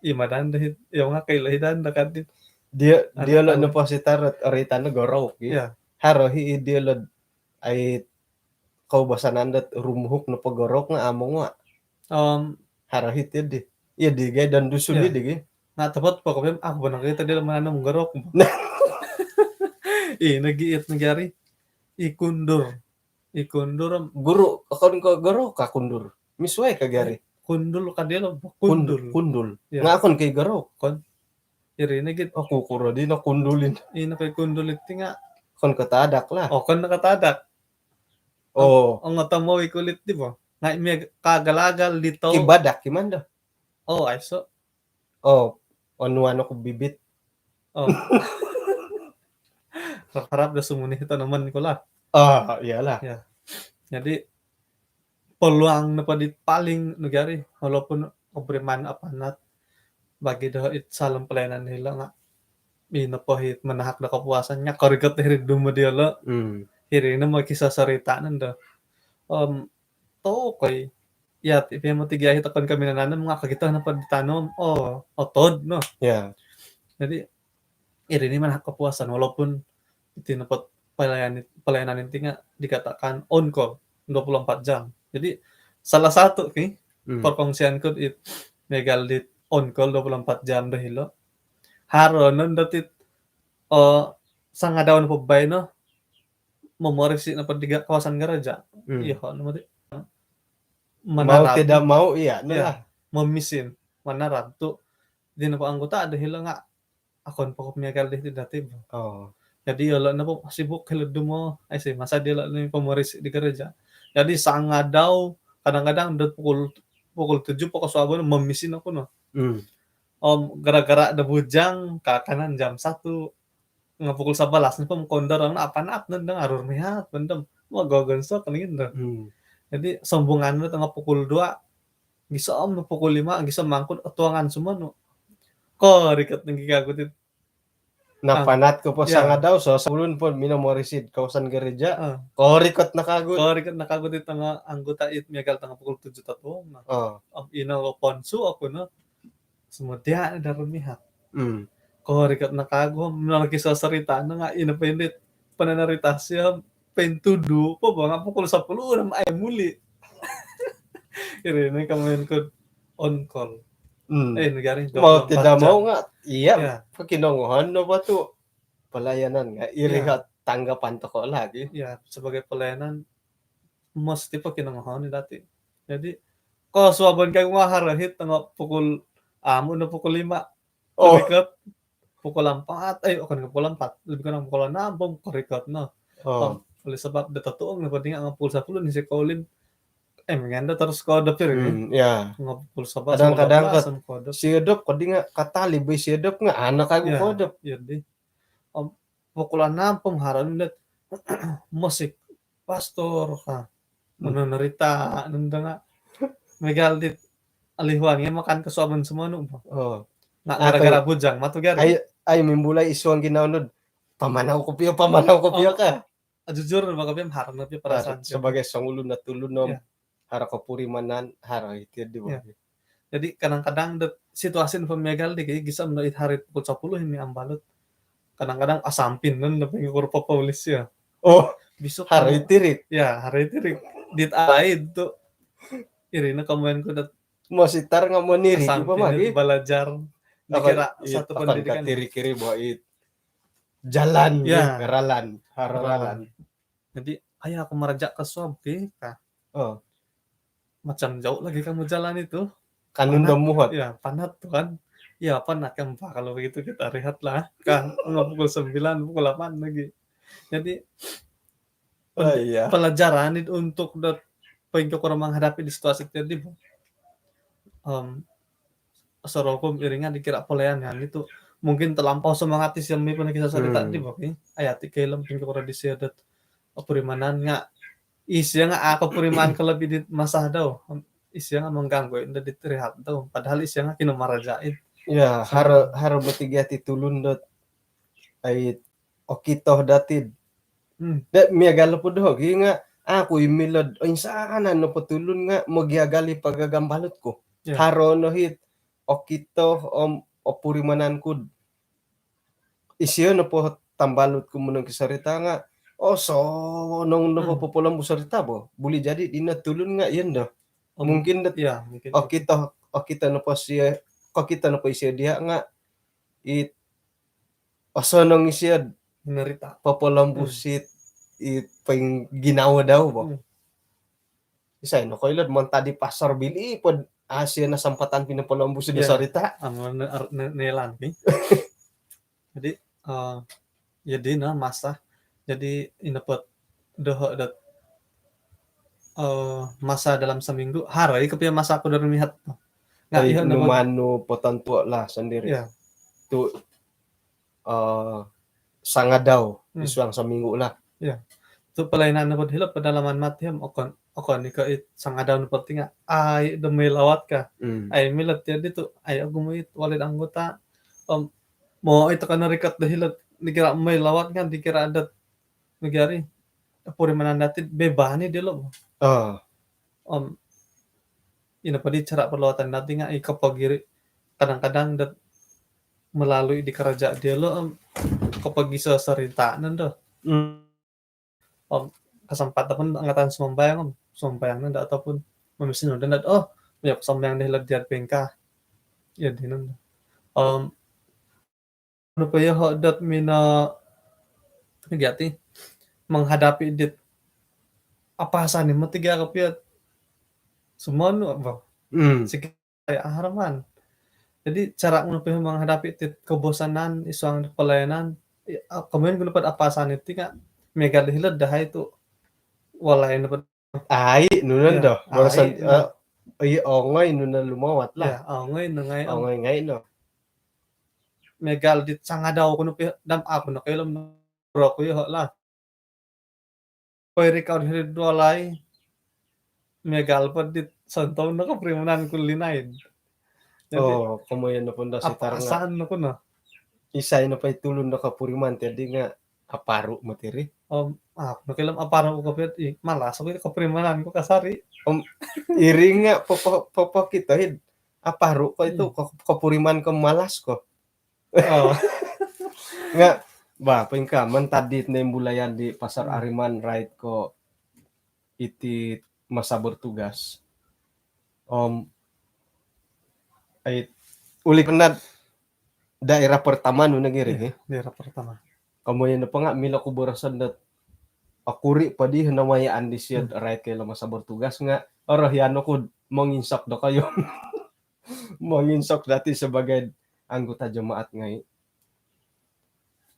I madan dahit, ya ngakai lo hidan dakat. Dia dia lo nopo sitar orita no gorou ki. Ya. Haro hi dia lo ai koubasanan dot rumuhuk nopo gorok nga among wa. Haro hiti di. Iya di gai dan dusun di gai. Nga tepat po kopio aku pernah kita dia mananom gorok. I nogi it negari. I kundur. I kundur. Guru okon ko gorok ka kundur. Misuai ka gari. Kundul ka dia lo kundul. Kundul. Nga okon kai gorok. Kon. Iri nogi. Aku kuro di no kundulin. I nogi kundul iti nga. Okon ko tadak lah. Okon ko tadak. Oh. Ongo tomou i kulit di bo. Ngai mia kagal-agal di tou. Kibadak ki mando. Oh, aiso. Oh, onuan oku bibit. Oh. Harap dah sumuni tanaman ku lah. Ah, iyalah. Ya. Jadi peluang nopo di paling negari walaupun opuriman apanat bagi do it salam pelayanan hilo nga i nopo it manahak do kepuasan nga korikot hiri dumo diolo. Hiri no mo kisah cerita nondo. Om tokoi ya ti pia mo tiga ahi tokon kami nanam nga kokito nopo ditanom. Oh, otod no. Ya. Jadi iri ni manahak kepuasan walaupun iti nopo pelayanan pelayanan inti nga dikatakan on call dua puluh empat jam. Jadi salah satu ki perkongsian ku it miagal di on call dua puluh empat jam do hilo. Haro non datit oh sangadau nopo baino momorisi nopo di kawasan gereja. Iyo ho nopo di. Mau tidak mau iya. Memisin manarab tu di nopo anggota do hilo nga okon po ko miagal di dati bo. Oh. Jadi iyolo nopo sibuk hilo dumo, aiso masa diolo ni pomorisi di gereja. Jadi sangadau kadang-kadang do pukul pukul tujuh po kosuabon memisin oku no. Om gara-gara do bujang kaakanon jam satu nga pukul sebelas nopo mokondorong no apanat nondo arur mihat nondo mogogonsok ningin do. Jadi sombungan no tanga pukul dua gisom no pukul lima gisom mangkut otuangan sumonu. Korikot nogi kagu ti. Napanat ko po sangadau so sebelum pun minomorisi kawasan gereja. Korikot no kagu. Korikot no kagu ti tanga anggota it miagal tanga pukul tujuh tatuong no. Om ino lo ponsu oku no. Semua dia ada remihat. Hmm. Kau rikot na kagu, menolak kisah cerita na nga ina pendek. Pernah narita siya pentudu po ba nga pukul sepuluh na ai muli. Iri ni kamain ku on call. Hmm. Eh, negara ni mau tidak mau nga, iya, ya, pakinongohan no ba tu pelayanan nga iri, ya, ka tanggapan toko lagi. Ya, sebagai pelayanan mesti pakinongohan ni dati. Jadi, ko suabon kai nga harahit tengah pukul, amu na pukul lima. Oh. Korikot pukul empat, eh, bukan pukul empat, lebih kurang pukul enam pun korikot no. Oh. Oleh sebab dia tertuang ni penting nga pukul sepuluh ni si Colin. Eh, mengenda terus kodop ni. Hmm, ya. Nga pukul sebelas, kadang-kadang pukul dua belas, kodop. Siodop, kau dengar kata lebih siodop nga anak aku, ya, kodop. Ya, di. Om, pukul enam pun harahit musik pastor ka. Hmm. Menonarita nunda nga. Miagal dit alihuan nga makan kesuaban semua nu. Oh. Nga gara-gara bujang matu gari. Ai, ai mimbulai isuang ginawo nu. Pamanau kopio, pamanau kopio ka. Jujur, maka pia harap na pia perasaan sebagai songulun na tulun om, ya, haro kopurimanan, haro iti di. Ya. Jadi kadang-kadang dot situasi nu pemiagal di, gisom no it hari pukul sepuluh ini ambalut. Kadang-kadang asampin nun na pengikut polis ya. Oh, besok haro iti rik. Ya, haro iti rik. Dit alaid tu. Iri na kamain ku dot mositar nga moniri balajar. Dikira satu pendidikan. Kiri-kiri buat it jalan, ya, ralan, haro ralan. Jadi, ayo aku maraja ke suab ki, ka. Oh. Macam jauh lagi kamu jalan itu. Kan panat, udah muhot. Ya, panat tu kan. Ya, panat kan, Pak, kalau begitu kita rehat lah. Kan, pukul sembilan, pukul delapan lagi. Jadi, pelajaran itu untuk dot pengikut orang menghadapi di situasi tadi, Bang. Om, sorokom iringan dikira pelayanan itu mungkin terlampau semangat isi mi pernah kisah cerita di baki. Ayat ke ilom pingkoro di sia dot opurimanan nga isi nga aku puriman ke lebih di masa dau. Isi nga mengganggu inda di rehat dau. Padahal isi nga kino marajain. Ya, haro, haro bertiga ti tulun dot ai okito datid. Hmm. Dek miagal po doho gi nga aku imilod oinsanan no po tulun nga mogiagal i pagagambalut ku. Ya. Haro no hit okito om opurimanan kud. Isio no po tambalut ku munong ki cerita nga, oh, so nong no po popolombu cerita bo. Boleh jadi dina tulun nga iyan do. Mungkin dot ya, mungkin okito, okito no po sio, kokito no po isio dia nga it osonong isio minarita. Popolombusit i ping ginawo dau bo. Hmm. Isai no koilod montadi pasar bili pod asia na sampatan pinopolombus di sorita. Amo ne-, ar-, ne-, nelan ni. Jadi, eh, jadi na masa. Jadi inapot doho dot, eh, masa dalam seminggu. Haro i kopio masa aku dari mihat. Nga ai, iho na numanu potontuo lah sendiri. Ya. Tu, eh, sangadau, hmm, isuang seminggu lah. Ya. Tu pelayanan na pod hilo pedalaman mati ham okon, okon iko it sangadau na pod tinga. Ai demi lawat ka. Hmm. Ai milat ya ditu, ai aku muit walid anggota. Om, mo itu kana rikat de hilo dikira mai lawat kan dikira adat negari. Purimanan dati bebani dilo. Ah. Om, ino padi cara perlawatan dati nga i kapagiri kadang-kadang dat melalui di karaja diolo, om, kapagiso cerita nando. Hmm. Om, kesempatan pun angatan sumambayang, om, sumambayang nando ataupun mamisin nando, oh, ya sumambayang deh ladiat pengka. Ya di nando. Om, nopo yoho dot mino, nogi ati, menghadapi dit apa sani mati gia kopio semua nu apa? Hmm. Sigi ai aharaman. Jadi cara nopo yoho menghadapi dit kebosanan isuang pelayanan, kemudian guna pada apa sani tinga miagal hilo dahai tu walai nopo. Ai nunan do. Ai, ongoi nunan lumawat lah. Ya, ongoi nangai. Ongoi ngai no. Miagal dit sangadau aku nopo dam aku no kelom bro ku yoho lah. Poi rikau hiri dua lai. Miagal po dit santaun no kapurimanan ku linaid. Jadi, oh, komoyon no pun do sitar nga. Apasan no ku no. Isai no pai tulun do kapuriman tadi nga aparu matiri. Om, aku no kelom aparu ku kopio, i, malas aku kapurimanan ku kasari. Om, iri nga popo, popo kita hid. Apa ru ko itu ko-, kopuriman ko malas ko. Oh. Nga, ba, pingka, mantad dit nembulayan di Pastor Ariman, rait ko iti masa bertugas. Om, ai, uli penat daerah pertama nu nagiri, eh? Daerah pertama. Komoyon nopo nga milo ku boroson dot okuri po di nawayaan di siyo rait ko ilo masa bertugas nga orohian oku monginsok dokoyu. Monginsok dati sebagai anggota jemaat ngai.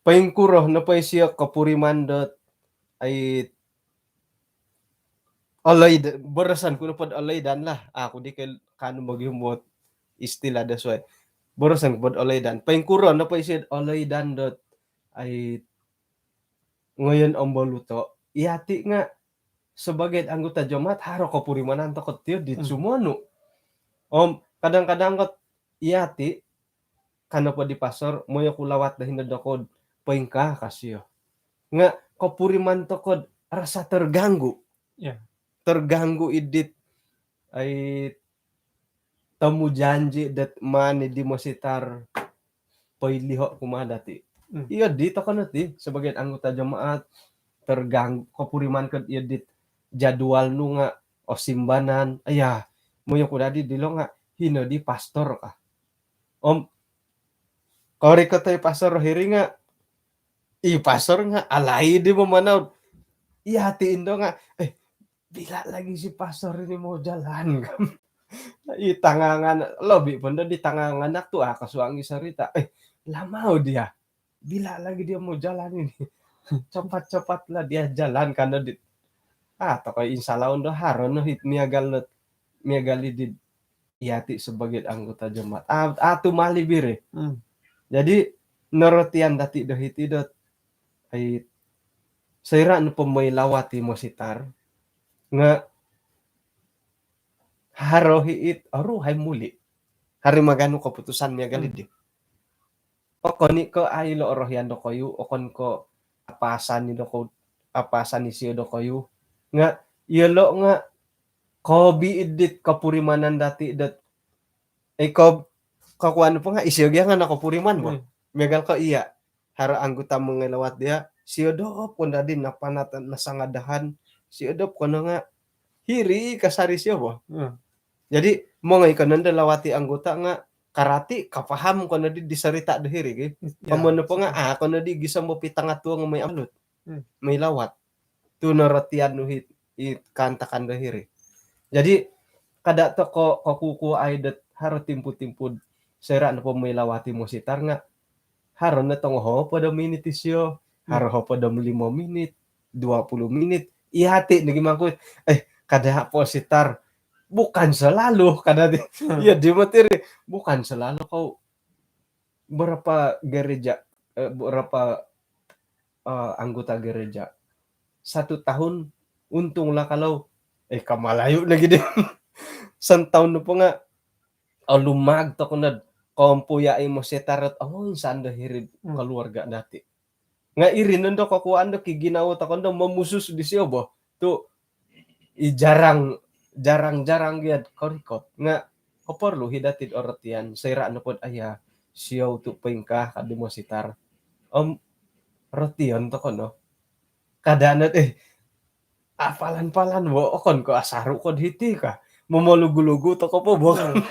Poingkuro nopo isio kopuriman dot ai oloid-, boroson ku nopod oloidan lah. Aku di ke-, kanu mogihum buat istilah do suai. Boroson ku pod oloidan. Poingkuro nopo isio oloidan dot ai ngoyon om boluto. Iyati nga sebagai anggota jemaat haro kopurimanan toko tiyo di sumonu. Om kadang-kadang kot iyati, kano po di pastor, moyo ku lawat do hino dokoyu, poingkaa kasio. Nga kopuriman toko'd rasa terganggu. Ya. Terganggu idit, ai, temu janji dot mani di mositar poiliho kumaa dati. Hmm. Iyo di tokono ti sebagai anggota jemaat terganggu, kopuriman ko iyo dit jadual nu nga osimbanan. Aya, moyo ku dadi dilo nga hino di pastor ka. Om, korikot i pastor hiri nga, i pastor nga alai di mamanau. Iyati indo nga, eh, bila lagi si pastor ini mau jalan? I tangangan, lobi po ndo di tangangan aku tu, ah, kasuangi sarita. Eh, lamau dia. Bila lagi dia mau jalan ini? Cepat-cepatlah dia jalan, kano di. Ah, toko insya Allah undo haro no hit miagal no, miagal di iyati sebagai anggota jemaat. Ah, ah, tu mali biri. Hmm. Jadi, norotian dati do hiti dot, ai, soira nopo moi lawat i mositar, nga haro hiit, aru hai muli. Hari maganu keputusan miagal di. Okon i ko ai lo orohian dokoyu, okon ko apasan i doko-, apasan isio dokoyu. Nga, iyolo nga, kobi idit kopurimanan dati dot, eh, ko-, kokuan po nga isio gia nga nokopuriman bo. Hmm. Miagal ko iya, haro anggota mongoilawat dia, siodop kon dadi napanat nasangadahan, siodop kono nga hiri kasari sio bo. Hmm. Jadi, mongoi kono ndo lawati anggota nga karati, kapaham kono di, di sarita do hiri, ki. Ya, komoyon nopo nga, ah, kono di gisom bo pitanga tuong moi abalut. Hmm. Moi lawat. Tu norotian nu hit, it kaantakan do hiri. Jadi, kada toko kokukuo ai dot haro timpu-timpu soira nopo moi lawati mositar nga, haro no tongo hopod o minit isio, haro hopod om limo minit, dua puluh minit. Iyati nogi mangkut, eh, kada po sitar. Bukan selalu, kada di. Hmm. Iya, di materi. Bukan selalu kau berapa gereja, eh, berapa, eh, anggota gereja. Satu tahun, untunglah kalau, eh, kamalayu lagi deh. Sentaun nopo nga, alumag toko nod, kompuya i mositar ot, oh, insan do hiri keluarga dati. Nga iri nondo kokuan do ki ginawo toko ndo momusus disio bo. Tu i jarang, jarang-jarang gia korikot. Nga oporlu hi dati orotian, soira nopod aya, siou tu poingkaa ka di mositar. Om, rotion toko no. Kada not, eh, apalan-palan bo, okon ko asaru kod hiti ka. Momolugu-lugu toko po bo. Hmm.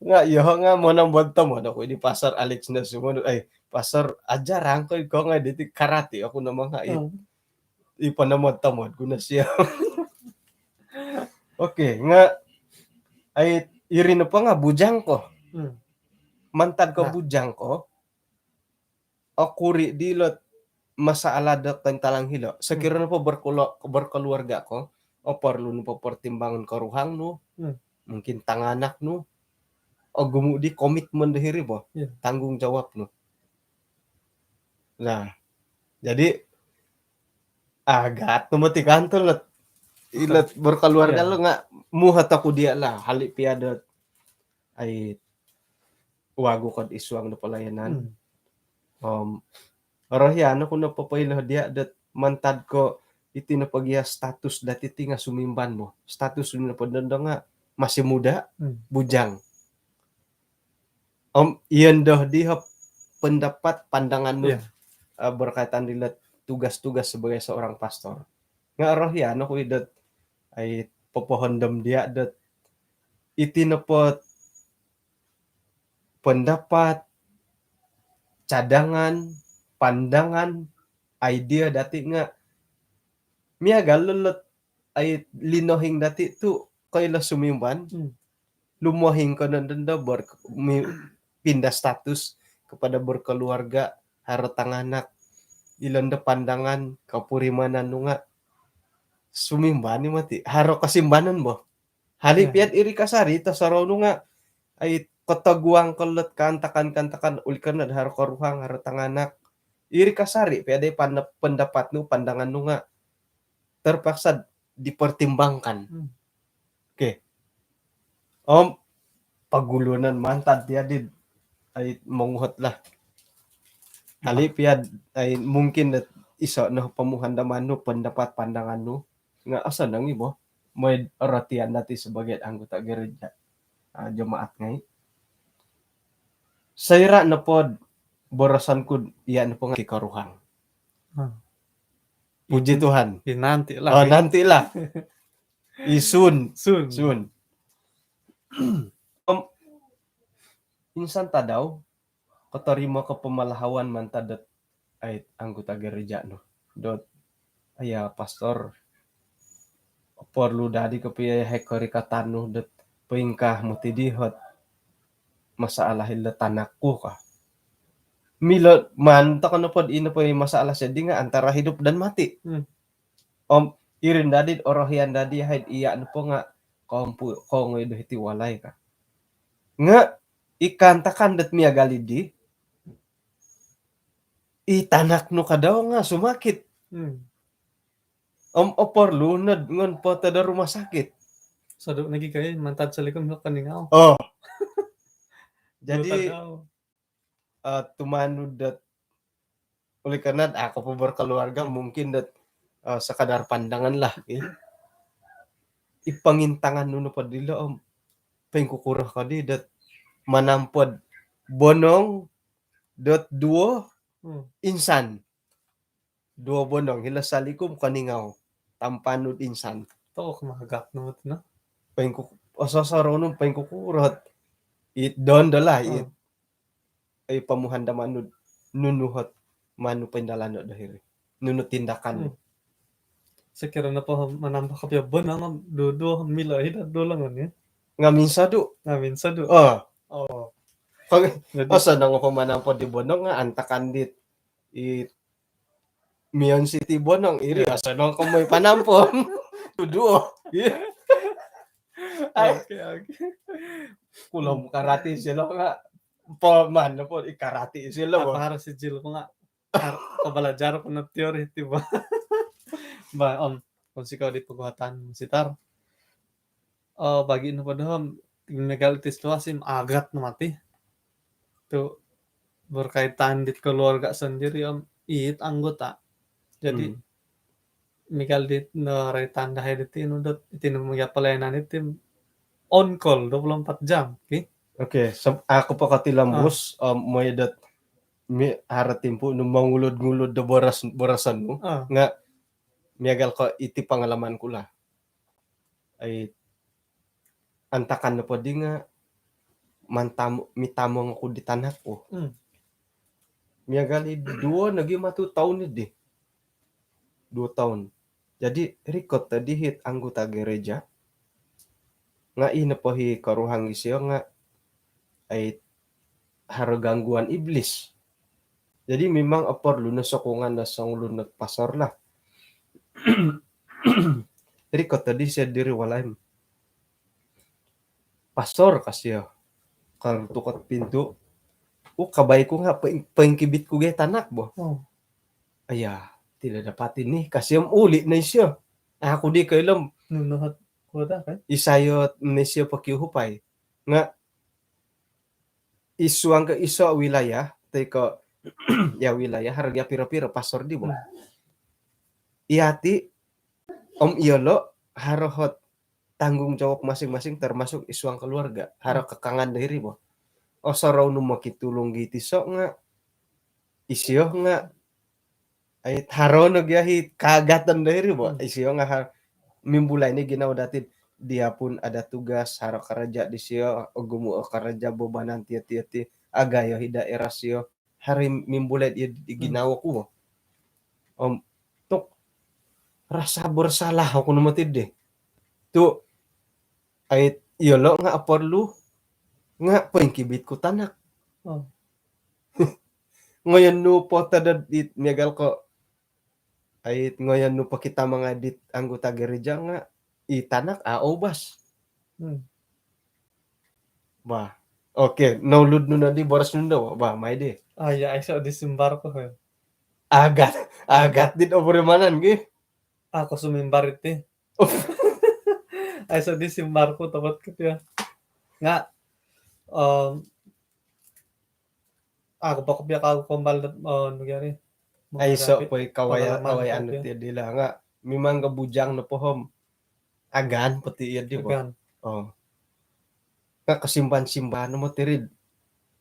Nga, iyo nga, monomod tomod oku di Pastor Alex no sumonu, eh, Pastor, ajarang ko iko nga diti karati oku no manga i. Hmm. I ponomod-tomod ku no sio. Okey, nga, ai, iri nopo nga bujang ko. Hmm. Mantad ko bujang ko, okuri di lot masalah do kointalang hilo. Sokiro nopo berkelu-, berkeluarga ko, oporlu nopo pertimbangan koruhang nu, mungkin tanganak nu, ogumu di komitmen do hiri bo, tanggungjawab nu. Nah, jadi, agat no moti kanto lot. Ilot berkeluarga lo nga muhat oku dia lah, hali pia dot, ai, wagu kod id suang do pelayanan. Hmm. Om, orohian oku no popoilo dia dot mantad ko iti nopo gia status dati ti nga sumimban bo. Status nopo dondo nga masih muda, bujang. Om iyondo di hop pendapat, pandangan nu berkaitan dilo tugas-tugas sebagai seorang pastor. Nga orohian oku i dot ai popohondom dia dot iti nopo pendapat, cadangan, pandangan, idea dati nga miagal lo lot ai linohing dati tu koilo sumimban. Lumohing ko nondo ber, pindah status kepada berkeluarga, haro tanganak, ilondo pandangan, kopurimanan nu nga sumimban i moti, haro kosimbanan bo. Hali piad iri kasari tosorou nu nga ai kotoguang ko lot kaantakan-kaantakan, oleh kerana haro koruhang, haro tanganak. Iri kasari piad ai pendapat nu, pandangan nu nga terpaksa dipertimbangkan. Okey. Om pogulunan mantad tiadi ai monguhot lah. Hali piad ai mungkin iso no pomuhandaman nu, pendapat, pandangan nu nga osonong i bo. Mooi rotian dati sebagai anggota gereja, jemaat ngai. Soira nopo boroson ku iya nopo nga koruhang. Puji Tuhan. Nanti lah. Oh, nanti lah. Isun. Sun. Insan tadau kotorimo ko pemalahawan mantad dot ai anggota gereja nu dot, "Aya pastor, perlu dadi kopio hai korikatan nu dot poingkaa moti di hot masalah ilo tanak ku," ka. Milo maan toko nopo ino po masalah sedi nga antara hidup dan mati. Om irin dadi orohian dadi hai iya nopo nga kompu kongoi do hiti walai ka. Nga i kaantakan dot miagal di, i tanak nu kadau nga sumakit. Om oporlu nod ngon poto do rumah sakit. Sodu nogi kai mantad Selikum lo Keningau. Oh. Jadi tumanud dot oleh kerana aku po berkeluarga mungkin dot sekadar pandangan lah. I pongintangan nu nopo dilo om poingkukuro kodi dot manampod bonong dot duo insan. Duo bonong hilo Selikum Keningau tampanud insan. Tok magak no tu no. Poingkuk osorou nu poingkukuro it dondo lah it ai pomuhandaman nu nunu hot manu poindalano do hiri. Nunu tindakan. Sekiranya po manampak kopio bonong duo-duo milo hida dolongon ya. Ngamin sodu. Ngamin sodu. Oh. Oh. Jadi osonong po manampod di bonong nga antakan dit i mion siti bonong iri osonong ko moi panampo. Duo. Okey, okey. Kulom karati silo nga po mana po i karati silo. Apa harus sijil ko nga kebelajar ko no teori ti bo. Ba om kongsi ko di perbuatan sitar. Bagi nopo doho miagal iti situasi agat no mati tu berkaitan di keluarga sendiri om it anggota. Jadi miagal di no roitan dahai di tinu dot itinu miagal pelayanan iti on call dua puluh empat jam ki. Okey, aku po katilombus om moi dot mi haro timpu nu mongulud-ngulud do boros boroson nu nga miagal ko iti pengalaman ku lah. Ai antakan nopo di nga mantam mitamong oku di tanak ku. Miagal i duo nogi matu toun di. Duo toun. Jadi rikot tadi hit anggota gereja nga i nopo hi koruhang isio nga ai haro gangguan iblis. Jadi memang oporlu no sokongan do songulun do pastor lah. Rikot tadi sio diri walai. Pastor kasio. Kar tukot pintu. U kabai ku nga poingkibit ku gai tanak bo. Aya, tidak dapat ini kasio uli no isio. Aku di koilo om nunu hot kuota kan. Isai ot no isio pokiuhupai. Nga isuang ko iso wilayah toi ko ya wilayah haro gia piro-piro pastor di bo. Iyati om iyolo haro hot tanggungjawab masing-masing, termasuk id suang keluarga. Haro kakangan diri bo. Osorou nu mokitulung gi tiso nga, isio nga, ai, haro no gia hi kaagatan diri bo. Isio nga har-, mimbulai ni ginawo dati, dia pun ada tugas, haro karaja disio, ogumu o karaja, bebanan tio-tio ti, agayo hi daerah sio, haro mimbulai di, di ginawo ku bo. Om, tok, rasa bersalah oku no moti di. Tu, ai, iyolo nga aporlu, nga poingkibit ku tanak. Ngoyon nu po tadad di miagal ko, ai, ngoyon nu po kita mangadit anggota gereja nga, i tanak, a, obas. Bah. Oke, noulud nu nodi boros nu ndo, bah, mai di. Ah, ya, aiso di simbar ko, he. Agat, agat dit obor manan, gi. Aku sumimbar iti. Aiso di simbar ku, topot ku pia. Nga, em, aku pokok pia kau kombal, eh, nu gia ri. Aiso poi kawaya, kawaya anu ti di lah. Nga, memang ga bujang no pohom. Agan poti iya di, bah. Agan. Oh. Nga kasimban-simban no moti ri.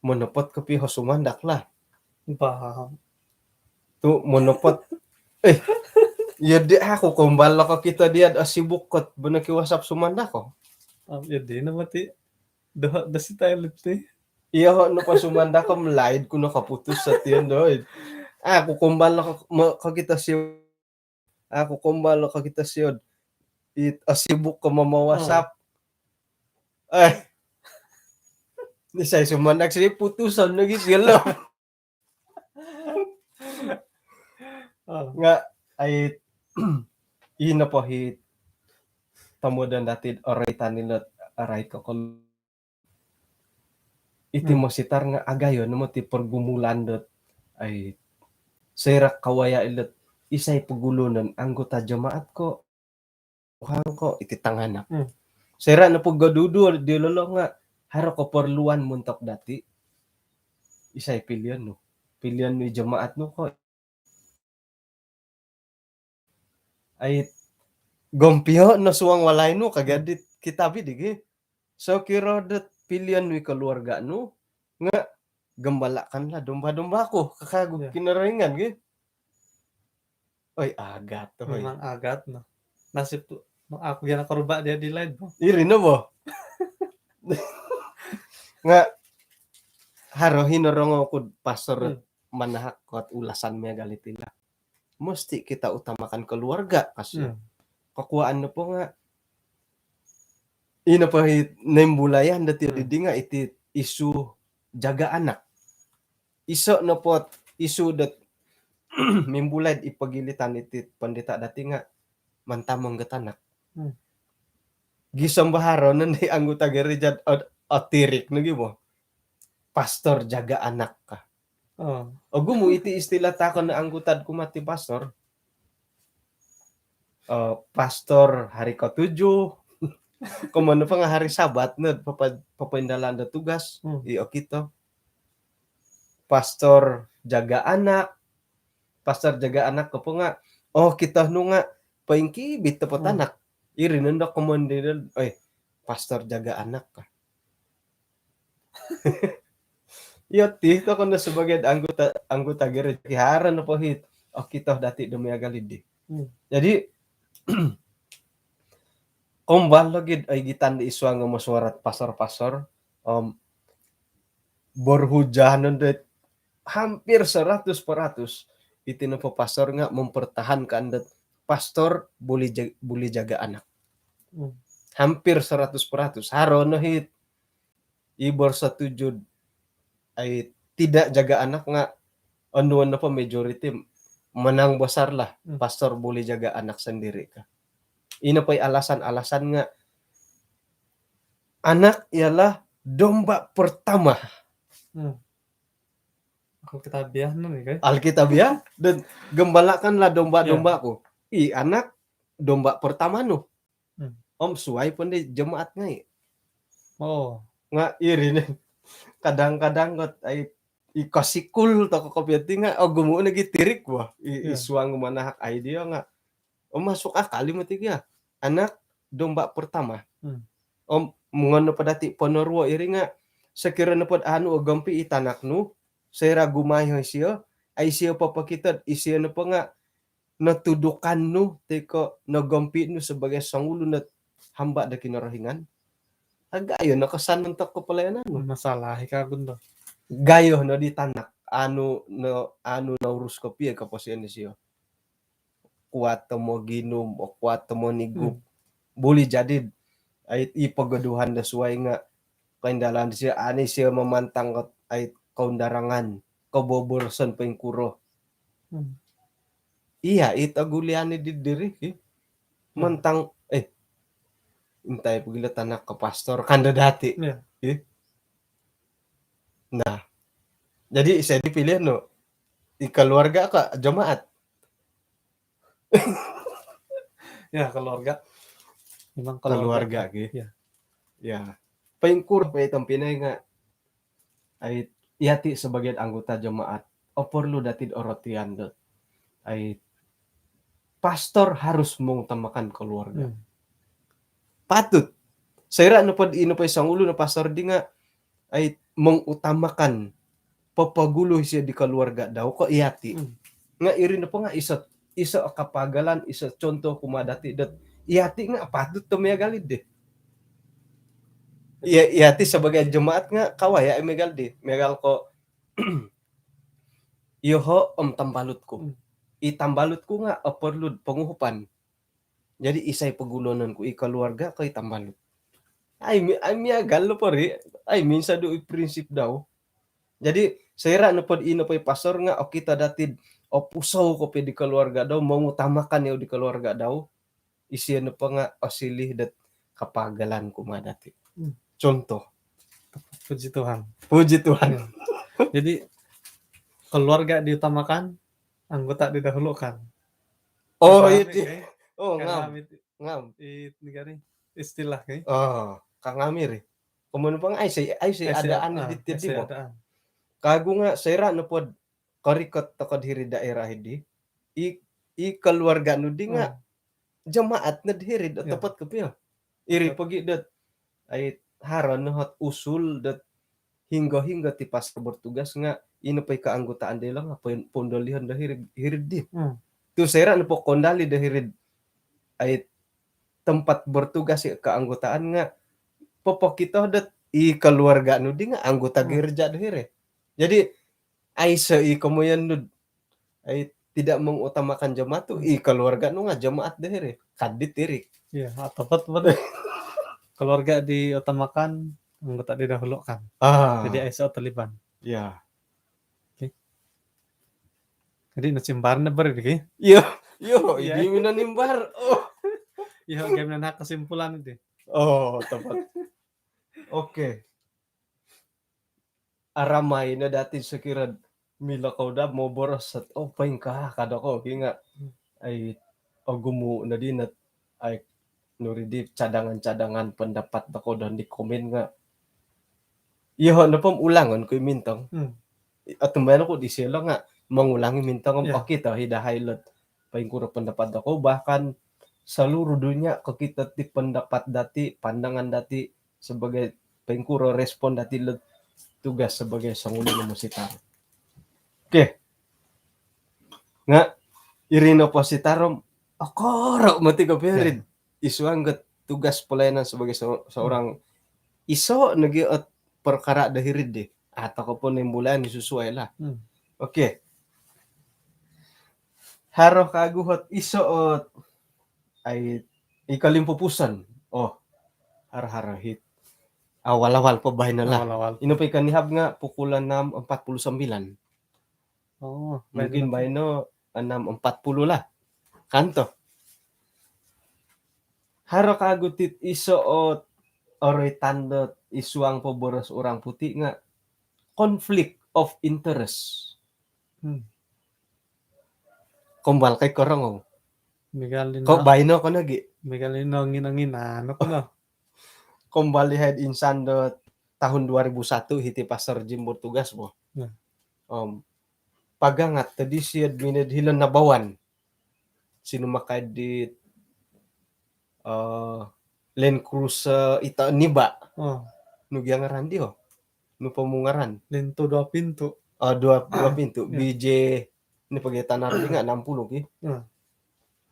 Monopot kopi ho sumandak lah. Paham. Tu monopot. Eh, iya di aku kombal lah ko kita dia, ah, sibuk kot, bena ki WhatsApp sumandak ko. Iya di no moti. Doh, doh si toilet ti. Iya, ho, no pa sumandak ko, melaid ku no kaputus sation doi. Aku kombal lah ko, mo-, ko kita si Aku kombal lo ka kita siod. It, ah, sibuk ko mama WhatsApp. Eh. Ni saya sumandak si putusan lagi silo. Nga, ai, ino po hi tomodan dati, orai tani lot, orai ko kol- Iti mositar nga agayo no moti pergumulan dot, ai, soira kawaya ilot isai pogulunon, anggota jemaat ko, Tuhan ko, iti tanganak. Soira no pogodudu di lolo nga haro keperluan montok dati, isai pilion nu? Pilion nu i jemaat nu ko, ai, gompio no suang walai nu, ka gia dit kitab i di gi. Sokiro dot pilion nu i keluarga nu, nga gembalakanlah domba-dombaku, ka kagu Kinorohingan gi. Oi, agat tu, oi. Memang agat no. Nasib tu, aku gia no korban dia di laid bo. Iri no bo. Nga haro hi norongou ku pastor manahak kot ulasan miagal iti lah. Mesti kita utamakan keluarga, kasi. Kokuaan nopo nga, ino po hi nimbulayan dati di nga iti isu jaga anak. Iso nopo isu dot mimbulai i pogilitan iti pendeta dati nga mantamong ga tanak. Gisom baharo nondo i anggota gereja ot-, otirik nogi bo. Pastor jaga anak ka. Ogumu iti istilah takon anggota ku mati pastor. Eh, pastor hari ketujuh. Komoyon nopo nga hari Sabat no, papa-, papaindalan do tugas. I okito. Pastor jaga anak. Pastor jaga anak ko po nga, oh, kito nu nga poingkibit topo tanak. Iri nondo komoyon di, oi, pastor jaga anak ka. Iyo ti, tokou no sebagai anggota, anggota gereja, kiharo nopo hi okito dati do miagal di. Jadi, kombal lagi, eh, igitan di id suang mesyuarat pastor-pastor, om, berhujan nondo hampir seratus peratus, iti nopo pastor nga mempertahankan dot pastor boleh ja-, boleh jaga anak. Hampir seratus peratus. Haro no hi i bersetuju, ai, tidak jaga anak nga, anu, anu po, majoriti menang besar lah, pastor boleh jaga anak sendiri ka. Ino po i alasan-alasan nga anak ialah domba pertama. Alkitabiah no ni, kan? Alkitabiah, dan gembalakanlah domba-dombaku. I anak domba pertama nu. Om suai pun di jemaat ngai. Oh. Nga iri ni. Kadang-kadang kot, ai, i kasikul tokou kopio ti nga, ogumu nogi tirik bo. I, id suang manahak idea nga, oh, masuk akal i moti gia. Anak domba pertama. Om mongon nopo dati ponoruo iri nga, sokiro nopo anu ogompi i tanak nu, soira gumayo isio, ai isio popokito dot isio nopo nga notudukan nu toi ko nogompi nu sebagai songulun ot hamba do Kinorohingan, agayo no kesan untuk kepelayanan nu. Masalah i kagun tu. Gayo no di tanak, anu no, anu no urus kopio koposion isio. Kuat to moginum, kuat to monigup. Boleh jadi ai i pogoduhan do suai nga koindalan disio, ani sio mamantang kot ai koundarangan, koboboroson poingkuro. Iya, it ogulian di diri ki. Mantang, eh, intai pogilo tanak ko pastor kan do dati. Nah, jadi saya dipilih no i keluarga ko jemaat. Ya, keluarga. Memang keluarga. Keluarga ki. Ya. Poingkuro po i tompinai nga ai, yati sebagai anggota jemaat, oporlu dati orotian dot ai, pastor harus mengutamakan keluarga. Patut. Soira nopo di, nopo i songulun o pastor di nga ai mengutamakan, popogulu isio di keluarga dau ko yati. Nga iri nopo nga iso, iso kapagalan, iso contoh kumaa dati dot yati nga patut do miagal di. Iya, yati sebagai jemaat nga kawaya miagal di. Miagal ko, yoho om tambalutku. I tambalutku nga oporlu ponguhupan. Jadi isai pogulonon ku, i keluarga ko i tambalut? Ai mi-, ai miagal lo pori, ai minsadu i prinsip dau. Jadi soira nopo di, nopo i pastor nga okito dati dot opusou kopio di keluarga dau, mengutamakan yau di keluarga dau, isio nopo nga osilih dot kapagalan kumaa dati. Contoh. Puji Tuhan. Puji Tuhan. Ya. Jadi keluarga diutamakan, anggota didahulukan. Oh, iya. Oh, ngam. Ngam. Istilah ni. Oh, kangami ri. Komoyon po nga ai si, ai si adaan di tidi mo. Kagu nga soira nopo dot korikot toko diri daerah di, i, i keluarga nu di nga jemaat no diri, otopot kopio. Iri pogi dot ai, haro no ot usul dot hinggo-hinggo ti pastor bertugas nga ino po i keanggotaan dilo nga pon-, pondolion do hiri, hiri di. Tu soira nopo kondoli do hiri, ai, tempat bertugas i keanggotaan nga popokito dot i keluarga nu di nga anggota gereja do hiri. Jadi aiso i komoyon nu dot ai tidak mengutamakan jemaat tu, i keluarga nu nga jemaat do hiri. Kadit iri. Iya, otopot. Keluarga diutamakan, anggota didahulukan. Jadi aiso taliban. Iya. Okey. Jadi nosimbar no beri di ki. Iya, iya, ini minanimbar. Oh. Iya, game nak kesimpulan itu. Oh, tepat. Okey. Aramai no dati sokiro milo kou daa moboros dot, oh, poingkaa ka dokoyu ki nga, ai, ogumu no di not, ai, nuri di cadangan-cadangan pendapat dokoyu doon di komen nga. Iyoho nopo om ulangon ku i mintong. Otumbayaan oku disio lo nga mengulangi mintong om okito i dahai lo dot poingkuro pendapat dokoyu, bahkan seluruh dunia kokito ti pendapat dati, pandangan dati sebagai poingkuro respon dati lo dot tugas sebagai songulun o mositar. Okey. Nga iri nopo sitar om okoro moti kopio ri id suang dot tugas pelayanan sebagai se-, seorang, iso nogi ot perkara do hiri di. Atau ko pun imbulayan disusuai lah. Okey. Haro kagu ot iso ot, ai, i kolimpupuson. Oh, haro-haro hiti. Awal-awal po baino lah. Awal-awal. Ino po i konihab nga pukul enam empat puluh sembilan. Oh, mungkin baino enam empat puluh lah. Kan toh. Haro kagu ti iso ot oroitan dot id suang poboros orang putih nga conflict of interest. Kombal kai korongou. Ko baino ko nogi. Miagal ino ngina-ngina, anu ko no. Kombal di haid insan do tahun dua ribu satu hiti Pastor Jim bertugas bo. Om pagangat tadi siad minid hilo Nabawan. Sinumakai di, eh, Land Cruiser ito niba. Oh. Nu gia ngaran dio? Nu pomungaran? Lento dua pintu. Oh, dua, dua pintu. Ya. B J, ni pagi tanar di nga enam puluh ki. Ya.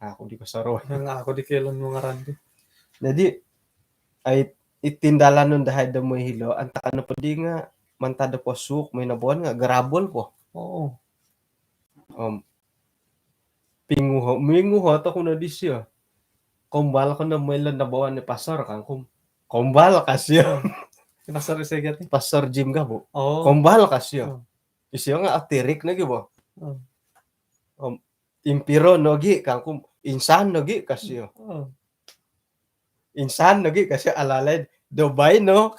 Aku di kasaro. Yang aku di kelon mungaran tu. Jadi, ai, i tindalanon dahai do moi hilo, antakan nopo di nga mantad do posuk, moi nabawaan nga garabol po. Oh. Om, pinguho, minguho to kuno disio. Kombal ko no moi lo nabawaan ni pastor kangku. Kombal kasio. Pastor isi gati? Pastor Jim Gabu. Oh. Kombal kasio. Oh. Isio nga atirik nogi bo. Oh. Om, impiro nogi kangku, insan nogi kasio. Oh. Insan nogi kasio alalai do baino.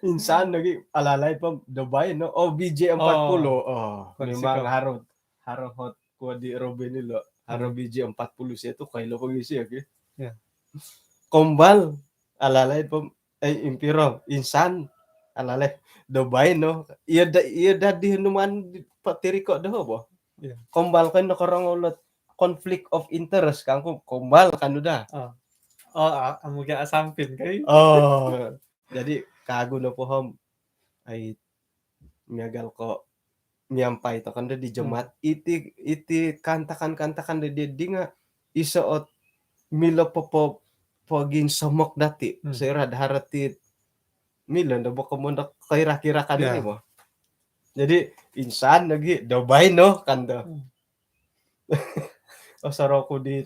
Insan nogi alalai po do baino. Oh, B J empat puluh. Oh, memang haro, haro hot kuo di Robin ilo. Haro B J empat puluh sia tu koilo pogi sia ki. Ya. Kombal alalai po, eh, impiro, insan alalai do baino. Iya da, iya da di numan patiriko do bo. Ya. Kombal kan nokorongou lo conflict of interest kangku, kombal kan udah. Oh. Oh, ah, amu gia asampin kai. Oh, jadi kagu nopo om, ai, miagal ko miampai tokou do di jemaat, iti, iti kantakan-kantakan do di, di nga iso ot milo popo, poginsomok dati. Soira do haro ti milo do boko mondo koira-kirakan ni bo. Jadi insan nogi do baino kan do. Osoro ku di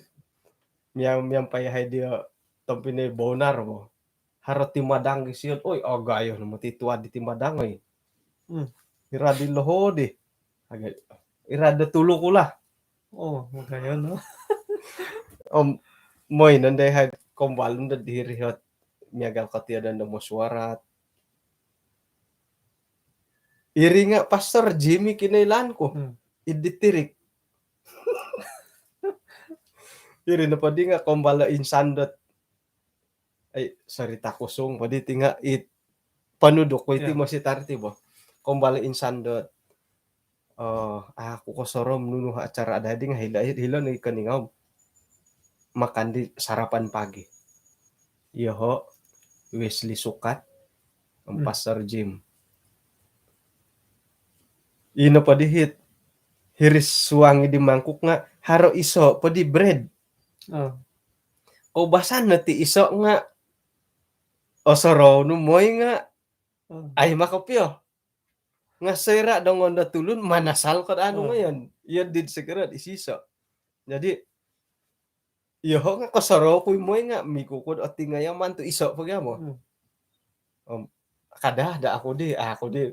miam, miampai hai dio tompinai Bonar bo. Haro timadang isio. Oi, agayo no moti tuad di timadang, oi. Hmm. Ira di loho di. Aga, ira do tulu ku lah. Oh, magayo no. Om, moi nondo hai kombal nondo diri hot miagal katiadaan do mesyuarat. Iri nga Pastor Jimmy kinailaan ku. Hmm. Id ditirik. Iri nopo di nga kombal insan dot, ai, sorita kusung po di ti nga it ponuduk ku iti mositar ti bo. Kombal insan dot, eh, aku kosorou nunu acara ada di nga hilo, hilo ni koningau. Makan di sarapan pagi. Yoho, Wesley Sukat, om Pastor Jim. Ino po di hit, hiri suang di mangkuk nga haro iso po di bread. Oh. Koubasan no ti iso nga osorou nu moi nga ai makopio. Nga soira do ngondo tulun manasal ko do anu ngayon. Iyo di sekira di siso. Jadi iyoho nga kosorou ku moi nga mikukud oti ngayaman tu iso po gia mo. Hmm. Om, kada da aku di, aku di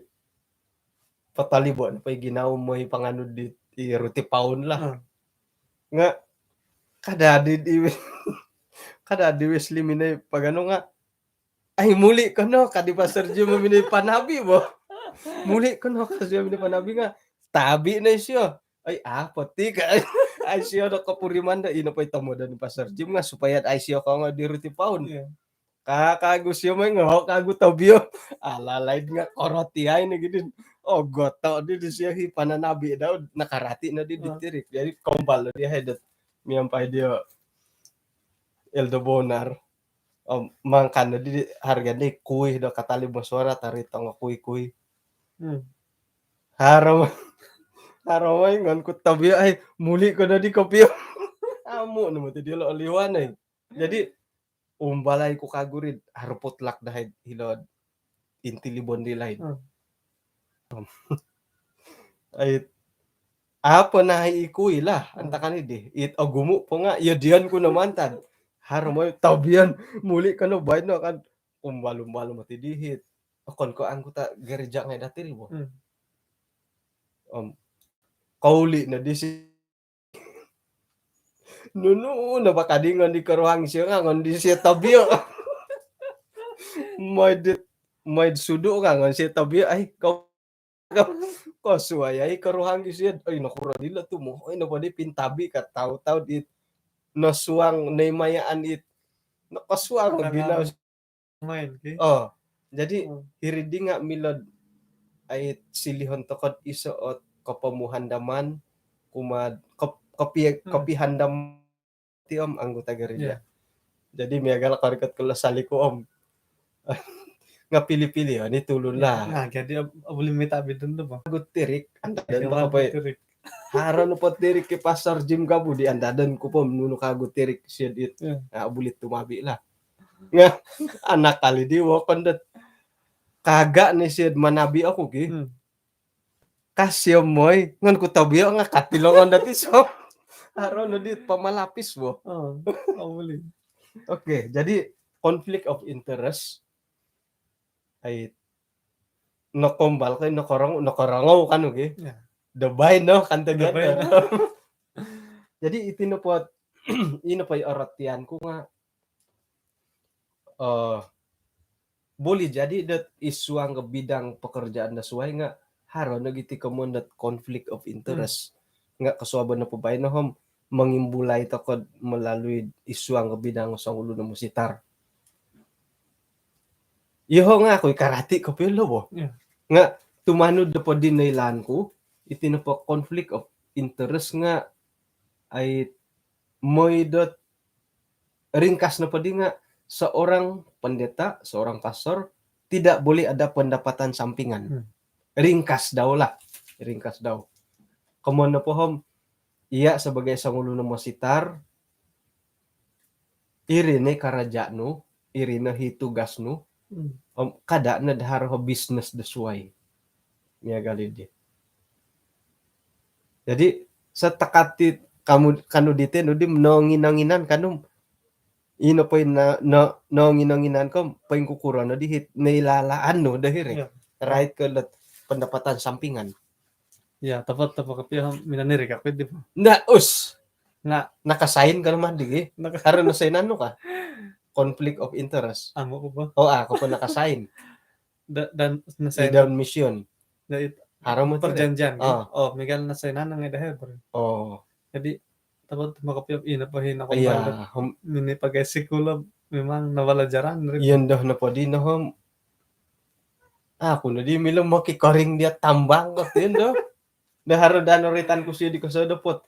patalibo no po i ginawo moi panganu di, i roti paun lah. Hmm. Nga kada di, di kada di Wesley minoi paganu nga, ai, muli kono ka di Pastor Jim minoi panabi bo. Muli kono ka sio minoi panabi nga tabi no isio. Ai, apo ti ka? Ai, sio do kopuriman do ino po i tomod ni Pastor Jim nga supaya ai sio kongo di roti paun. Iya. Ka, kagu sio moi ngo, kagu tobio. Alalai nga koroti ai ni gidin. Oh, goto di, di sio hi pananabi dau, nakarati no di, di tirik. Jadi kombal di hai dot miampai dio Elder Bonar. Om, mangkan di harga ni kuih do katalib mesyuarat, tari tongo kuih-kuih. Hmm. Haro, haro moi ngon ku tobio ai, muli ko do di kopio. Amu no moti dilo oliwan ai. Jadi umbalai ku kagu ri haro potluck dahai hilo inti Libon di lain. Hmm. Ai, apo nahai i kuih lah, antakan i di. It ogumu po nga, iyo dion ku no mantad. Haro moi tobion, muli kono baino kan, umbal-umbal moti di hit. Okon ko anggota gereja ngai dati ri bo. Hmm. Om, kouli no di si Nunu no pakadi ngon di koruhang sio nga ngon di sio tobio. Maid, maid sudu nga ngon sio tobio. Ai, ko, ko, kosuai ai koruhang sio. Ai, nokuro dilo tu mo. Ai, nopo di pintabi ka tau-tau di nosuang nai mayaan it. Nokosuang gina. Main ki. Oh, jadi hiri di nga milo ai silihon tokou iso ot kopomuhandaman kumaa kop-, kopi-, kopihandam ti om anggota gereja. Jadi miagal korikot kula saliku om. Nga pili-pili oni tulun lah. Nah, jadi obuli mita bidun tu bah. Kagu tirik, andadan tu kapai. Haro nopo tirik ki Pastor Jim Gabu di andadan ku po nunu kagu tirik sid it. Nah, obuli tumabi lah. Nga anak kali di wokon dot kaga ni sid manabi aku ki. Kasio moi ngon ku tobio nga katilongon dati so. Haro no di pamalapis bo. Oh, oh, boleh. Oke, jadi conflict of interest. Ai nokombal kai nokorong nokorongou kan oke. Ya. Dobai no kan tadi. Jadi iti nopo ino po orotian ku nga eh boleh jadi dot isuang ke bidang pekerjaan da suai nga haro no giti komon dot conflict of interest. Nga kesuabon nopo baino om mengimbulai toko melalui isuang ke bidang songulun o mositar. Iho nga aku ikarati kopio lo bo. Ya. Nga tumanud do podi noilaan ku iti nopo conflict of interest nga ai moi dot ringkas nopo di nga seorang pendeta, seorang pastor tidak boleh ada pendapatan sampingan. Ringkas dau lah, ringkas dau. Komon nopo om ia sebagai songulun o mositar, iri ni karaja nu, iri no hi tugas nu, om kada no dahar ho bisnes da suai. Miagal di. Jadi setakat ti kamu kanu dite nu di nonginonginan kanu ino poin na no nonginonginan ko poin kukuro no di hit neilalaan nu dahiri. Ya. Rait ke lot pendapatan sampingan. Ya, tepat tepat kopi minaniri kapi di. Nda us. Nga nakasain kalau mandi gi. Haro nasainan nu ka? Conflict of interest. Amo ko ba? Oh, aku pun nakasain. Dan nasain down mission. Haro mo perjanjian. Oh, miagal nasainan ngai dahir. Oh. Jadi tepat tepat kopi ino po hina ko. Iya. Mini pagai sikul memang nabalajaran. Iya ndoh nopo di noh om. Aku no di milo mokikoring dia tambang ko ti ndoh. Dah haro dano ritan ku sio di koso dopot.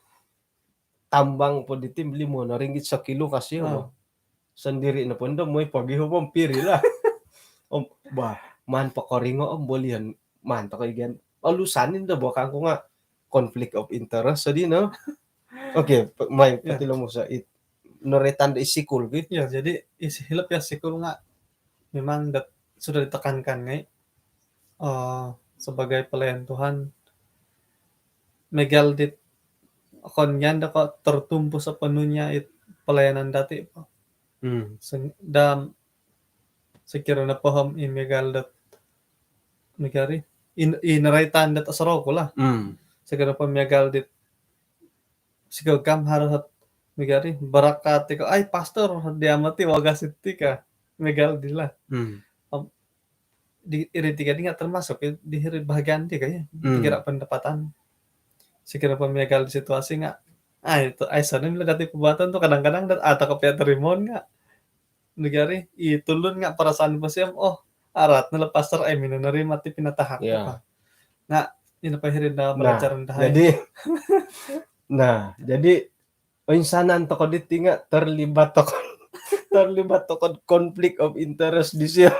Tambang po di tim limo no ringgit sakilo kasio. Sendiri no pun do moi pagi ho piri lah. Om bah man pakoringo om bolian man toko igan. Olusan indo bokang ku nga conflict of interest tadi no. Oke, mai pati lo musa it noretan do isikul gitu. Ya, jadi isi hilap ya sikul nga memang dat sudah ditekankan ngai eh sebagai pelayan Tuhan megal dit okon nyan da ko tertumpu sepenuhnya it pelayanan dati po. Hmm. Dam sekira na paham i megal dat megari in in raitan dat asroku lah. Hmm. Sekira pa megal dit sigagam haro hat megari barakat tika ai pastor dia mati wagas tika megal dila. Hmm. Di iri tiga ni nga termasuk di iri bahagian tiga ya. Hmm. Kira pendapatan sekira pa megal di situasi nga ai tu ai sana mila dati perbuatan tu kadang-kadang dat atau kopia terimon nga negari i tulun nga perasaan besiam oh arat nila pastor ai mina nerima ti pinatahak. Ya. Nga ina pa hiri da pelajaran dahai. Jadi nah jadi insanan toko diti nga terlibat toko terlibat toko conflict of interest di sio.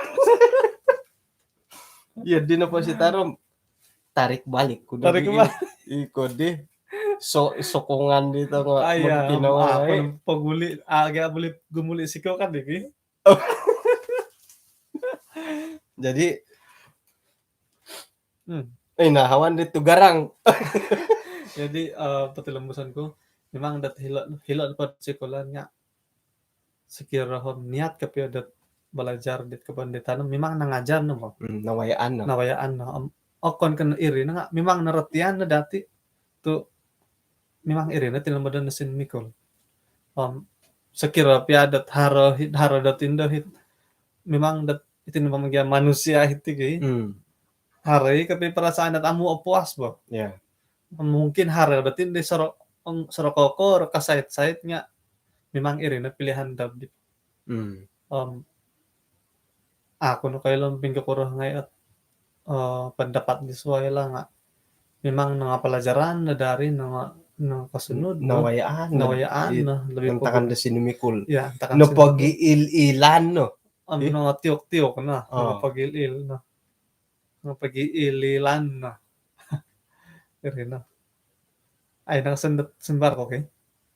Iya dino positarom tarik balik kudu tarik balik iko di so sokongan di toko. Iya paguli agak boleh gumuli siko kan diki. Jadi hmm. Eh nah hawan di tugarang. Jadi eh, petilembusan ku memang dat hilo hilo dapat sekolah nga sekira hom niat kopio dat balajar dit kepanditan memang nangajar no mo. Hmm, nawayaan no. Nawayaan no. Om okon ken iri no nga memang naratian no dati tu memang iri no tilambadan nasin mikul. Om sekira pia dat haro hit haro dat indo hit memang dat iti no pamagia manusia hiti ki. Hmm. Haro i kopi perasaan dat amu opuas bo. Ya. Mungkin haro dat indi soro soro kokor kasait-sait nga memang iri no pilihan David. Hmm. Om aku no kailo pingkukuro ngai eh pendapat di suai lah nga memang nanga pelajaran no dari nanga No, kasunud, no. Nawayaan, no. Nawayaan, no. Lebih antakan pagi. Di sinumikul. Ya, antakan no sinumikul. Pogiil-ilan, no. Am, eh? No, tiok-tiok, no. Oh. No, pogiil-il, no. No, pogiil-ilan, no. Iri, no. Ai, nakasandad simbar ko, okay?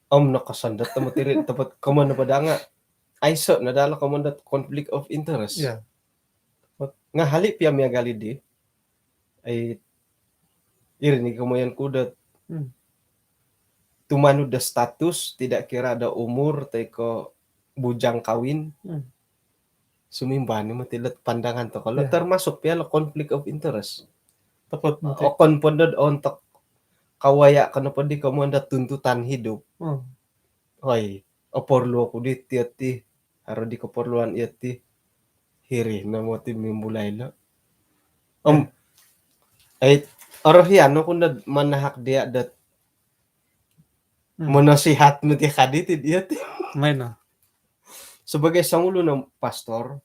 Om, nakasandad tama tiri, tempat kaman apa danga. Aiso no dalam kaman dot conflict of interest. Ya. Nga hali pia miagal di. Ai, iri ni komoyon ku dot. Hmm. Tumanud do status, tidak kira do umur, toi ko bujang kawin. Hmm. Sumimban ni moti lot pandangan toko lo, ya, termasuk pia lo conflict of interest. Tepat moti. Okon po dot ontok kawaya ko nopo di komoyon do tuntutan hidup. Hmm. Oi, oporlu oku di tiyo ti. Haro di keperluan iyo ti, hiri no moti mimbulai lo. Om, eh, orohian oku nod manahak dia dot, hmm, menasihat moti kadi ti dia ti. Main, no. Sebagai songulun om pastor,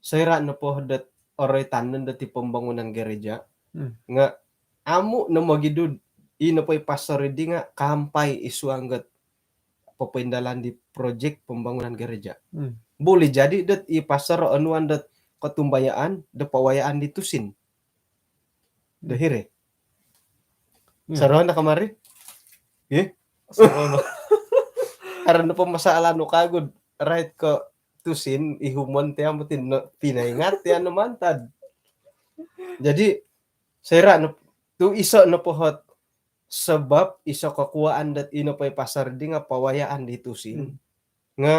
soira nopo dot oroitan dot i pembangunan gereja, hmm, nga amu no mogidu, i nopo i pastor di nga kaampai i suang dot popoindalan di projek pembangunan gereja. Hmm. Boleh jadi dot i pastor onuan dot kotumbayaan do pawayaan di tusin. Hmm. Do hiri. Hmm. Saruhan dah kemari. Ih? Saruhan. Karena permasalahan nu kagud, right, ko tusin, ihumon tiang moti no, pinaingat tiang no mantad. Jadi, soira no, tu iso nopo ot sebab iso kokuaan dot i nopo i pastor di nga pawayaan di tusin. Hmm. Nga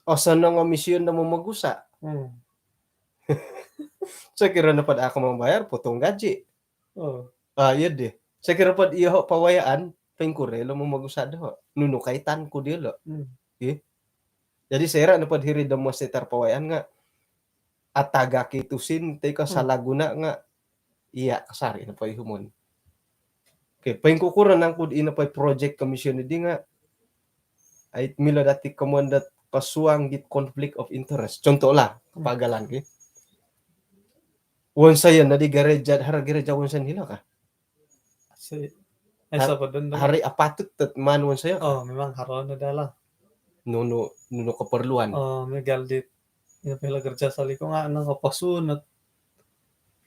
osonong o mision do momogusa. Hmm. Sokiro nopo dot au ko mambayar, potong gaji. Oh. Ah, iya deh. Sokiro nopo dot iyoho pawayaan, poingkuro lo momogusa doho. Nunu kaitan ku diolo. Hmm. Ih. Jadi soira nopo dot hiri do mesti tarpawayaan nga atagak i tusin toi ko, hmm, salah guna nga iya kasari nopo ihumon. Okey, poingkukuro nangku dot i nopo i projek komisyon di nga, ai, milo dati komoyon dot kosuang dit conflict of interest. Contoh lah, hmm, kapagalan ki. Wonsoyon no di gereja, haro gereja wonsoyon hilo ka? Si, eh, har-, siapa dun, dun? Hari apatut tet man wonsoyo ka? Oh, memang haro no dah lah. Nunu, nunu keperluan. Oh, miagal di, ino pihak gereja Saliko nga, nang apa sunat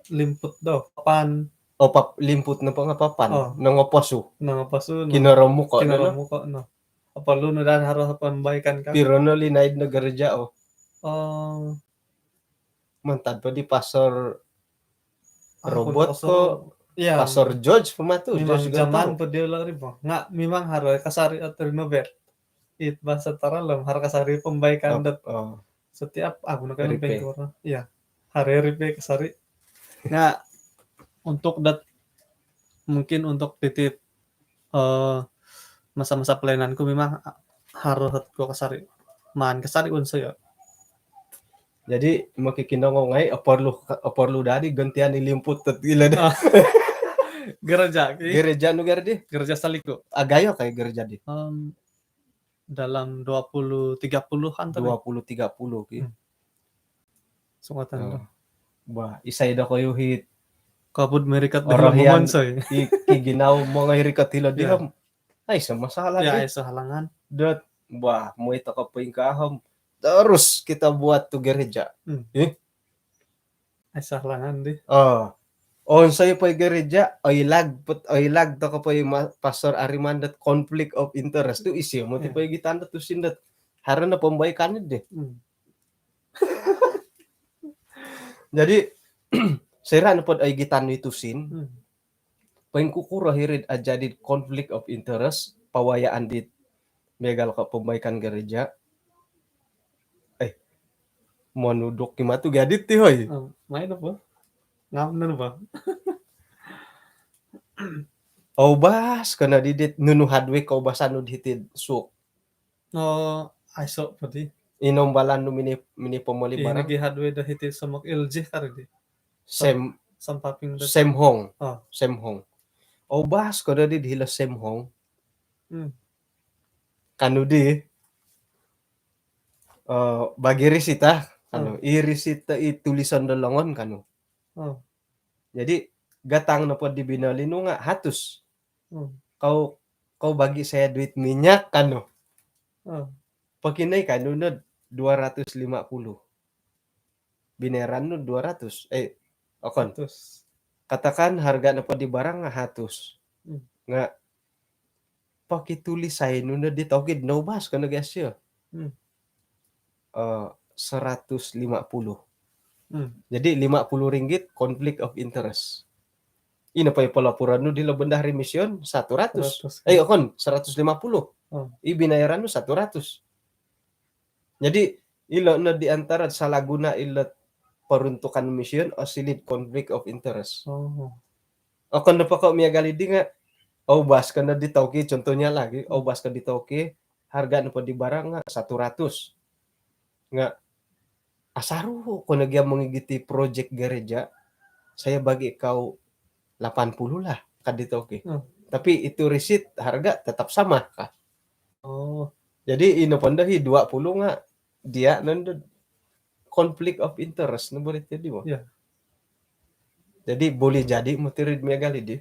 limput do, papan. Oh, pap-, limput nopo nga papan. Oh. Nang apa su? Nang apa su, no. Kinoromuko, no? Kinoromuko, no. Apa lu no dan harus pembaikan kan? Piro no linaid no gereja, oh. Oh. Mantad po di Pastor Robot ko, Pastor George pematu, memang George zaman po dia lah ribo. Nga memang harus kasari at renovate. It bahasa taralem harus kasari pembaikan dot. Oh. Setiap aku nak repair. Iya. Hari repair kasari. Nah, untuk dat, mungkin untuk titip eh, masa-masa pelayanan ku memang harus ko kasari. Maan kasari wonsoyo. Jadi, maki kinongou ngai, oporlu, oporlu dadi gantian i limput tet gila dah. Ah. Gereja ki? Gereja nu ger di? Gereja Saliko. Agayo kai gereja di? Em, dalam dua puluh, tiga puluhan tadi. Dua puluh, tiga puluh ki. Hmm. Sungatan tu. Bah, isai dokoyu hit. Kabud merikat di orang yang mongonsoi. Ki, ki ginau mongoi rikat hilo di ham. Aiso masalah di. Aiso halangan. Dot, bah, moi toko poingkaa ham. Terus kita buat tu gereja. Hmm. Eh? Aiso halangan di. Oh. Onsoi poi gereja, oilag, put-, oilag toko poi ma-, Pastor Ariman dot conflict of interest tu isio moti poi gitan dot tusin dot. Haro no pembaikan di. Hmm. Jadi, soira nopo dot oigitan di tusin, hmm, poingkukuro hiri dot ajadi conflict of interest, pawayaan di miagal ko pembaikan gereja. Eh, monuduk ki matu gadit ti, hoi. Oh, main apa? Ngam nunu ba? Oubas, kena didit nunu hardware koubasan nu di hiti suk. No, aiso po di. Inombalan nu mini, mini pemoli barang. Ino gi hardware do hiti somok L G kari di. Sem-, Sampaping do Samsung. Oh. Samsung. Oubas ko do di hilo Samsung. Hmm. Kanu di, eh, bagi risita, kanu. Hmm. I risita i tulisan do longon kanu. Oh. Jadi, gatang nopo di binoli nu nga hatus. Hmm. kau, kau bagi saya duit minyak," kanu. Pokinoi kanu no dua ratus lima puluh. Binayaran nu dua ratus. Eh, okon. Katakan harga nopo di barang nga hatus. Nga pokitulisai nu no di toki, noubas ko no gia sio. Eh, seratus lima puluh. Jadi lima puluh ringgit conflict of interest. Ino po i pelaporan nu di lo bendahari mission, satu ratus. Seratus. Eh, okon, seratus lima puluh. I binayaran nu satu ratus. Jadi ilo no di antara salah guna ilo peruntukan mission, osiliu conflict of interest. Okon nopo ko miagal di nga, oubas ko no di toki, contohnya lagi, oubas ko di toki, harga nopo di barang nga satu ratus. Nga asaru ko no gia mongigit i projek gereja, saya bagi kau lapan puluh lah, ka di toki. Tapi itu receipt harga tetap sama, ka. Jadi ino po ndo i dua puluh nga dia nondo conflict of interest no berarti di mo. Jadi boleh jadi mutirid miagal di.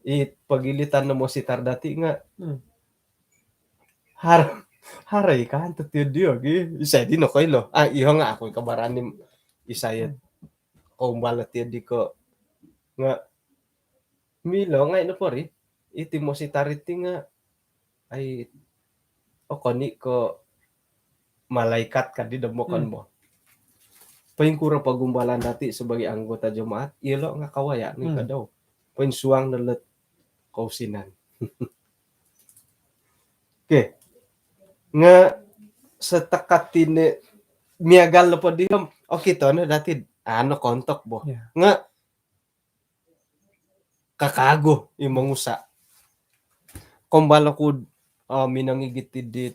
I pogilitan no mositar dati nga, har-, haro i kan tu tiyo dio gi. Isai di nokoilo. Ah, iho nga au ku kabarani isai koumbal tiyo di ko nga milo ngai nopo ri, iti mositar iti nga, ai, okon i ko malaikat ka di do mokon mo. Poingkuro pogumbalan dati sebagai anggota jemaat, iyolo nga kawaya ni ka dau. Poinsuang no lot kousinan. Okey. Nga setakat ini miagal nopo di om, okito no dati, ano kontok bo. Nga kakagu i mongusa. Koumbal oku, eh, minongigit di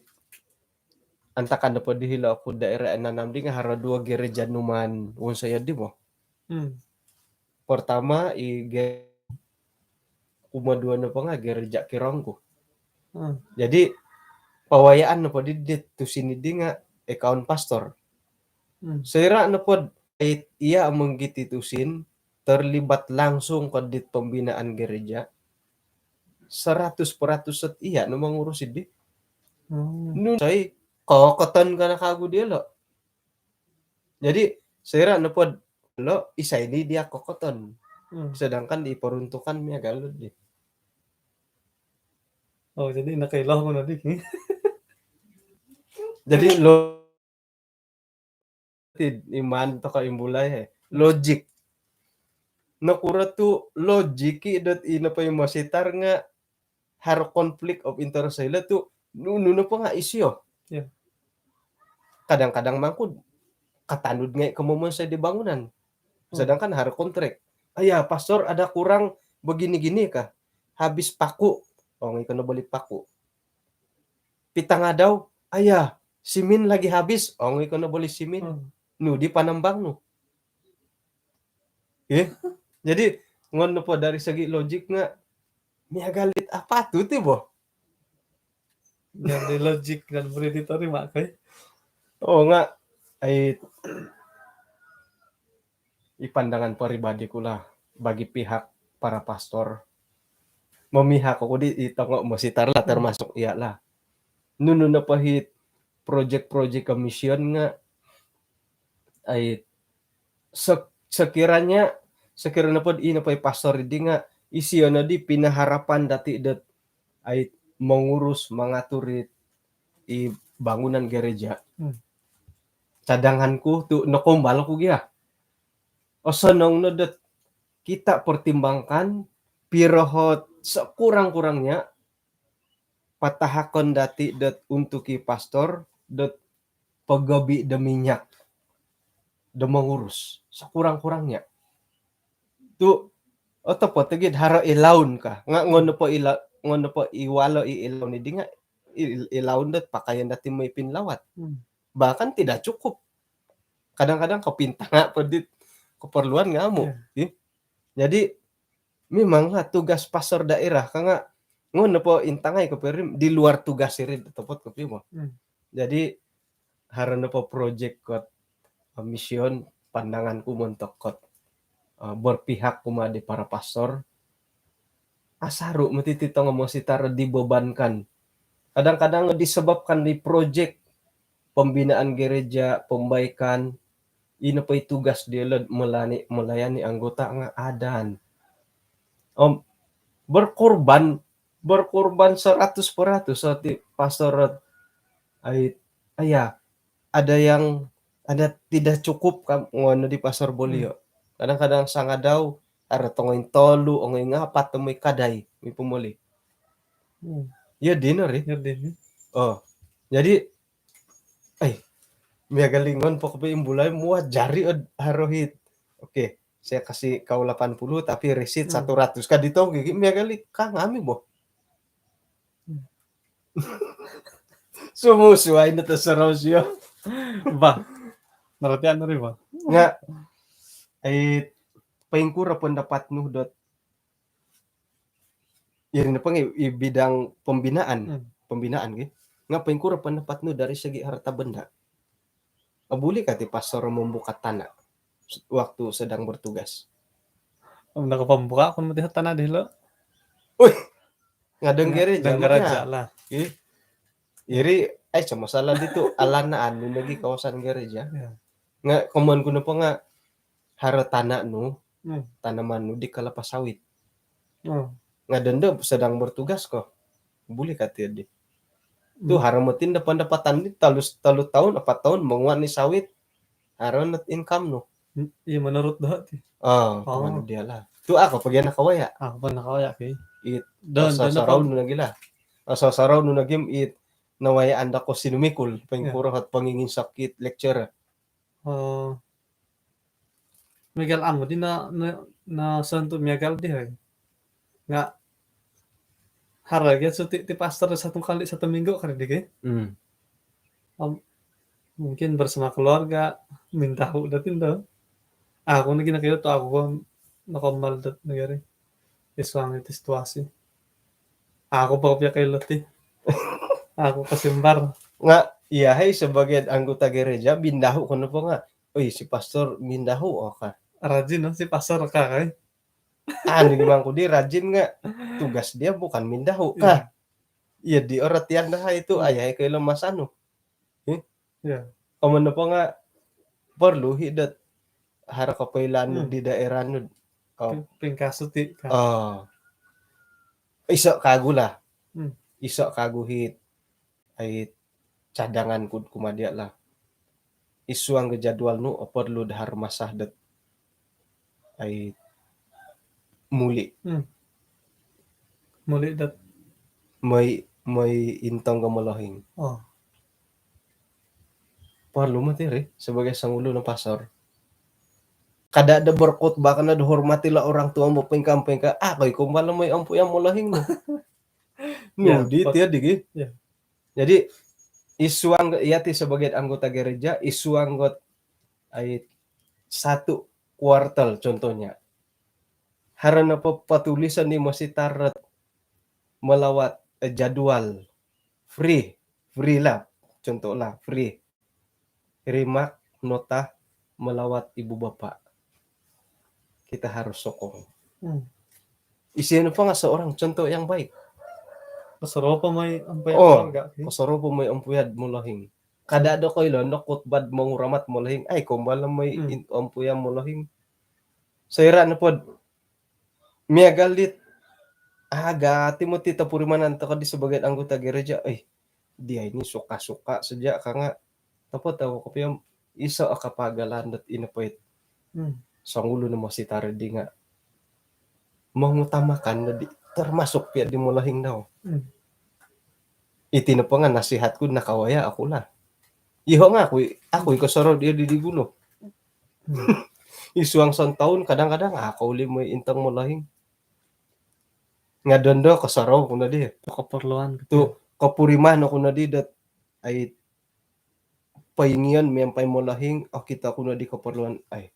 antakan nopo di hilo oku daerah Enam di nga haro duo gereja numaan wonsoyo di mo. Pertama i ge-, kumoduo nopo nga gereja Kirongku. Jadi pawayaan nopo di, di tusin di nga account pastor. Soira nopo iya mongigit i tusin, terlibat langsung ko di pembinaan gereja, seratus peratus set iya no mongurus di. Nunu isai kokoton ka no kagu diolo. Jadi soira nopo lo isai ni dia kokoton. Sedangkan di peruntukan miagal di. Oh, jadi nakailo ko no di. Jadi lo- Tid, iman toko imbulai he. Logik. Nokuro tu logik i dot ino po i mositar nga haro conflict of interest ilo tu nunu nopo nga isio. Kadang-kadang mangkud katanud ngai komomonsoi di bangunan. Sedangkan haro kontrak. Aya, pastor, ada kurang begini-gini kah? Habis paku. Ongoi ko no beli paku. Pitangadau, aya, simin lagi habis, ongoi ko no beli simin. Nu di panambang nu. Jadi ngon nopo dari segi logik nga miagal it apa tu ti bo. Jadi logik dan boleh diterima kai. Oh, nga, ai, i pandangan peribadi ku lah, bagi pihak para pastor, memihak oku di, i tongo mositar lah, termasuk iya lah. Nunu nopo hit projek-projek komision nga, ai, se-, sekiranya, sekiranya nopo i nopo i pastor di nga isio no di pinaharapan dati dot, ai, mengurus, mengatur i, i bangunan gereja. Cadangan ku tu nokoumbal ku gia. Osonong no dot kita pertimbangkan piro hot sekurang-kurangnya patahakon dati dot untuk i pastor dot pogobi do minyak do mengurus sekurang-kurangnya. Tu otopot gid haro ilaun ka. Nga ngon nopo ila-, ngon nopo iwalo i ilaun di nga il-, ilaun dot pakaian dati moi pinlawat. Bahkan tidak cukup. Kadang-kadang kopintanga po dit keperluan nga amu. Jadi memang lah tugas pastor daerah ka nga ngon nopo intangai kopio ri di luar tugas iri, otopot kopio mo. Jadi haro nopo projek kot, eh, mission, pandangan ku montok kot, eh, berpihak kumaa di para pastor. Asaru moti ti tongo mositar dibebankan. Kadang-kadang disebabkan di projek pembinaan gereja, pembaikan, ino po i tugas diolo melayani, melayani anggota nga adan. Om berkorban, berkorban seratus peratus ti pastor. Ai, aya, ada yang, ada tidak cukup kam ngono di pastor bolio. Kadang-kadang sangadau, ada tongo intolu, tongo ingapat, temui kadai, mi pemuli. Hmm. Ya, dinner, ya. Ya, dinner. Oh, jadi, eh, miagal ingon pokok imbulai muat jari od harohit. Oke, saya kasih kau lapan puluh, tapi receipt seratus. Kadito gigi miagal i kang ami, boh. Hmm. Sumusuai no to sorou sio. Bah. Naratian no ri, bah. Nga, ai, poingkuro pendapat nu dot iri nopo nga i bidang pembinaan, hmm, pembinaan, ki. Nga poingkuro pendapat nu dari segi harta benda? Obuli kati pastor membuka tanah waktu sedang bertugas? Om naka pembuka, aku mesti tanah dilo. Uih, ngadeng gereja, ngadeng gereja lah. Ih. Iri, ai, sama salah ditu, alana anu lagi kawasan gereja. Ya. Nga komoyon ku nopo nga haro tanah nu, hmm, tanaman nu di kelapa sawit. Hmm. Nga dondo sedang bertugas ko. Buli kati di. Tu, hmm, haro moti pendapatan di tolu, tolu tahun, empat tahun, menguat ni sawit. Haro not income nu. Hmm, iya, menurut doho ti. Oh, oh, teman dia lah. Tu, aku pagi anak kawaya. Aku pagi anak kawaya, ki. It, dan, dan sorou nu lagi lah. Sorou nu lagi it, nawaya anda ko sinumikul, poingkuro, ya, hot pengingin sakit lecture. Oh. Miagal amu di na, na, na sentuh miagal di, hai. Nga haro gia cuti ti pastor satu kali satu minggu kali di, ki. Hmm. Om, mungkin bersama keluarga, mindahu dati ndo. Aku ni gina kayo tu aku pun nokomal dot negeri. Id suang iti situasi. Aku po pia kailo ti. Aku kesimbar. Nga, iya, hai, sebagai anggota gereja, mindahu ko nopo nga, "Oi, si pastor mindahu," oh ka. Rajin, oh, si pastor ka, kai. Anu, gimang ku di rajin nga, tugas dia bukan mindahu ka. Iya. Iya, di aratian daa itu, hmm, ai, hai, kailo masanu. Hmm? Ya. Komoyon nopo nga perlu hi dot haro kopoilaan nu, hmm, di daerah nu. Oh. Ping-, pingkasuti ka. Oh. Iso kagu lah. Hmm. Iso kagu hi, ai, cadangan ku kumaa dia lah. Id suang ga jadual nu, oh, perlu daa haro masa dot ai, muli. Hmm. Muli dot. Moi, moi intong ga molohing. Oh. Perlu moti ri sebagai songulun o pastor. Kada daa berkhotbah, kada daa hormatilah orang tua, poingkaa, poingkaa. Ah, koi kumbal moi ompuya molohing nu. Ya, nu di pas-, tia digi. Ya. Jadi, id suang ga, iya ti sebagai anggota gereja, id suang ga, ai, satu kuartal contohnya. Haro nopo patulisan di mositar melawat, eh, jadual. Free. Free lah. Contoh lah, free. Rimak nota melawat ibu bapa. Kita harus sokong. Hmm. Isio nopo nga seorang contoh yang baik. Kosorou po moi ompuya, oh, keluarga, ki. Kosorou po moi ompuya molohing. Kada daa koilo nokhotbah monguramat molohing. Ai, kumbal moi, hmm, in-, ompuya molohing. Soira nopo miagal dit, ah, gati moti topurimanan toko di sebagai anggota gereja. Eh, dia ini suka-suka saja ka nga. Tapa tau kopio, iso o kapagalan dot ino po it, hmm, songulun o mositar di nga mengutamakan dadi, termasuk pia di molohing dau. Hmm. Iti nopo nga nasihat ku nakawaya aku lah. Iho nga aku, aku i kosorou dia di, di gulu. Hmm. Id suang sontoun kadang-kadang aku uli moi intong molohing. Nga dondo kosorou ku nodi. Tu keperluan tu, gitu. Kopuriman aku nodi dot, ai, poingion miampai molohing, okito ku nodi keperluan, ai.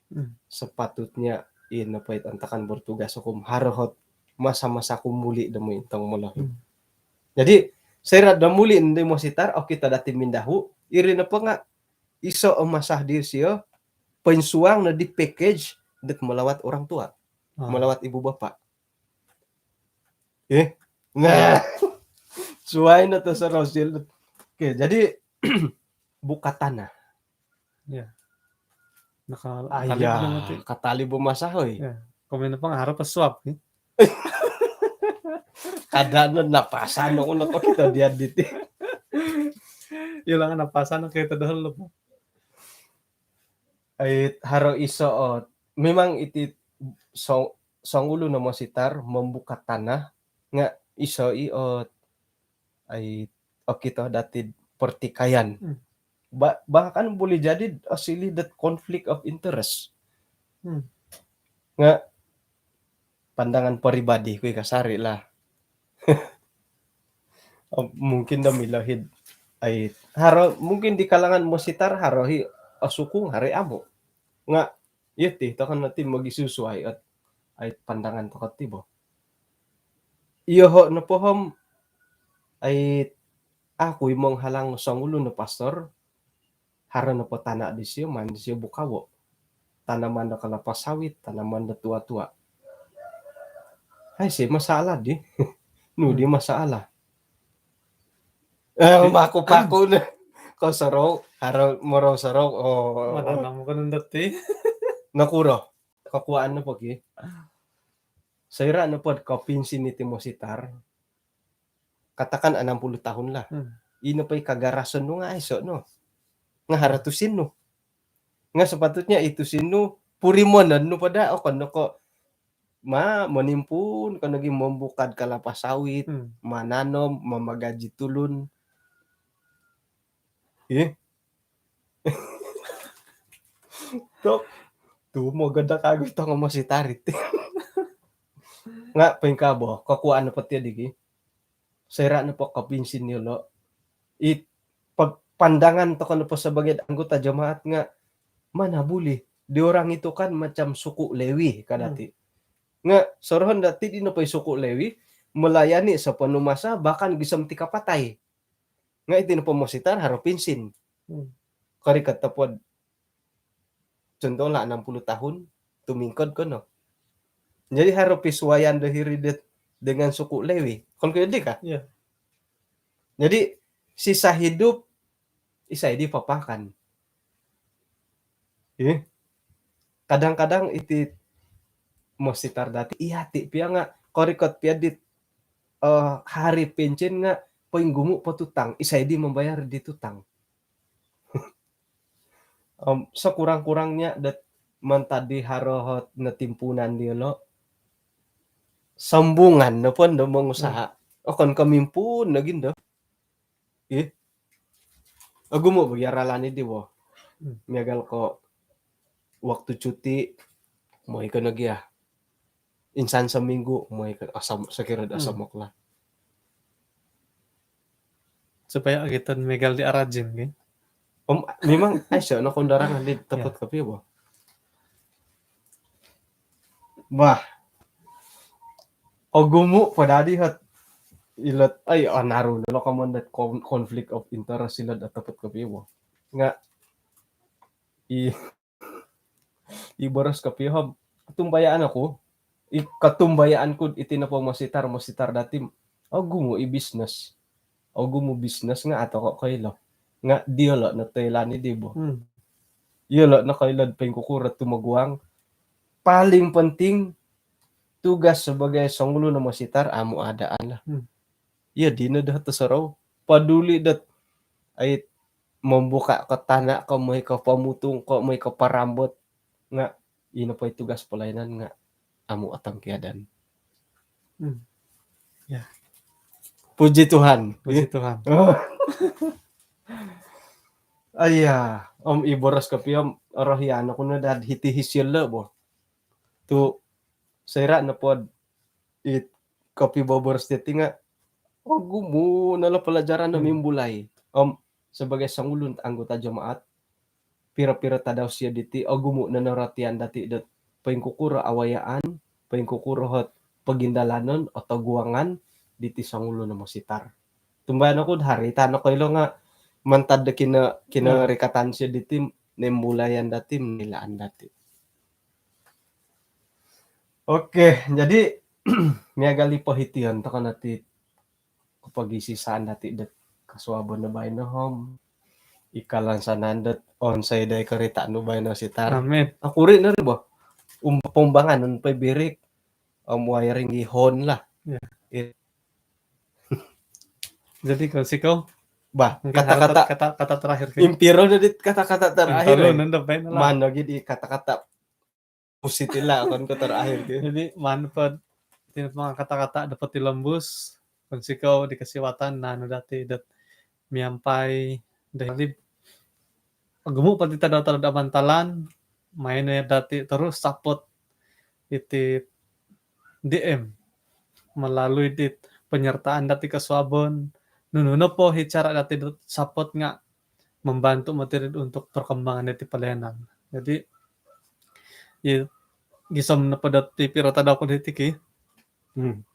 Hmm. Sepatutnya ino po it antakan bertugas oku om haro ot masa-masa ku muli do moi intong molohing. Hmm. Jadi, soira do muli nondo mositar, okito dati mindahu, iri nopo nga iso o masa disio, poinsuang no di package dot melawat orang tua, ah, melawat ibu bapa. Nah, suai no to sorosil. Oke, jadi buka tanah. Ya. Nah, kalau Ayah, katali bo masa hoi. Ya. Komen apa ngarap suap ni? Kada no napasan no nak kita dia diti. Ilang napasan kita dahulu. Ai haro iso ot. Memang iti song songulun no mositar membuka tanah nga iso i ot ai okito dati pertikaian. Hmm. Ba, bahkan boleh jadi asili that conflict of interest. Hmm. Nga pandangan peribadi ku i kasari lah. Mungkin do milohid ai haro mungkin di kalangan mositar haro hi osukung haro i amu. Nga iyo ti tokan nanti mogisusuai ot ai pandangan tokat ti bo. Iyo ho nopo hom ai aku imong halang songulun no pastor. Haro nopo tana disio man disio bukawo. Tanaman do kelapa sawit, tanaman do tua-tua. Hai si masalah di. Nu di masalah. Eh, aku paku ni. Kau serau, haro merau serau. Oh, mana namu kan ndati. Nakuro. Kakuaan nopo ki. Soira nopo kopinsin iti mositar. Katakan enam puluh tahun lah. Hmm. Ino pai kagarasan nu nga aiso no. Nga haro tusin nu. Nga sepatutnya itu sinu purimonon nu pada okon no ko ma menimpun ko nogi membukad kelapa sawit, hmm, mananom, memagaji tulun. Ih. Tok. Tu mo gada kagu tongo mositarit. Nga pingka bo, kakuaan nopo ti digi. Soira nopo kopinsin yolo. It pandangan tokou nopo sebagai anggota jemaat nga mana boleh di orang itu kan macam suku Lewi kadati. Hmm. Nga sorohon dati di nopo suku Lewi melayani sepenuh masa bahkan gisom ti kapatai. Nga iti nopo mositar haro pinsin. Hmm. Kori katapod contohlah enam puluh tahun tumingkod kono. Jadi haro pisuayan do hiri dengan suku Lewi. Kon ko di ka? Ya. Jadi sisa hidup isai di papakan. Eh? Kadang-kadang iti mositar dati iya ti pia nga korikot pia di uh, hari pencen nga poinggumu po tutang isai di membayar di tutang. Um, sekurang-kurangnya dat mantad di harohot na timpunan diolo sambungan no pon do mengusaha. Hmm. Okon ko mimpun lagi do. Ih. Ogumu bagi aralan di wo. Hmm. Miagal ko waktu cuti mau ikon lagi ya. Insan seminggu mau ikon asam sekira asam lah. Supaya kita megal di arajin kan. Om memang aiso no kondarangan di tempat kopi bo. Bah. Ogumu pada di hot ilot ai anaru no lo kaman that conflict of interest ilot tempat kopi bo. Nga i i boros kopi ho katumbayaan aku i katumbayaan ku iti nopo mositar mositar dati ogumu i bisnes. Ogumu bisnes nga atau kok koilo nga diolo no toilan di bo. Hmm. Iolo no koilo pengkukuro tumaguang. Paling penting tugas sebagai songulu no mositar amu adaan lah. Hmm. Iyo dino dah terserah. Paduli dat ait membuka ke tanah ke mai ke pemutung ke mai ke perambut nga ino pai tugas pelayanan nga amu atang kiadan. Hmm. Ya. Puji Tuhan. Puji Tuhan. Iya, om iboros kopi om roh ya anak kuno dad hiti hisil lo bo. Tu soira nopo it kopi boboros diti nga ogumu no lo pelajaran no mimbulai. Om sebagai songulun anggota jemaat piro-piro tadau sio diti ogumu no norotian dati dot poingkukuro awayaan, poingkukuro hot pogindalanon oto guangan diti songulun no mositar. Tumbayaan oku hari tano koilo nga mantad do kino kino rikatan sio diti nembulayan dati menilaan dati. Oke, jadi Miagal i po hiti, ontok no ti kopogisisaan dati dot kosuabon do baino om i kalansanan dot onsoi dai karita nu baino, Sitar. Amin. Okuri no ri bo. Um, pombanganon po birik. Om wiring i hon lah. Ya. I- Jadi, kounsikou, bah, mungkin kata-kata, kata, kata terakhir, kan? Impiro no di kata-kata terakhir, eh? Maan nogi di kata-kata positif lah, okon ko terakhir, kan? Jadi, maan po dot iti nopo nga kata-kata dapat dilombus, kounsikou di kasiwatan naanu dati dot miampai do hiti. Ogumu po diti tadau-tadau do abantalan, maan no dati terus support iti D M melalui di penyertaan dati kosuabon. Nunu nopo i cara dati dot support nga membantu moti ri untuk perkembangan diti pelayanan. Jadi, i gisom nopo dot pipiro tadau ku diti ki, Hmm.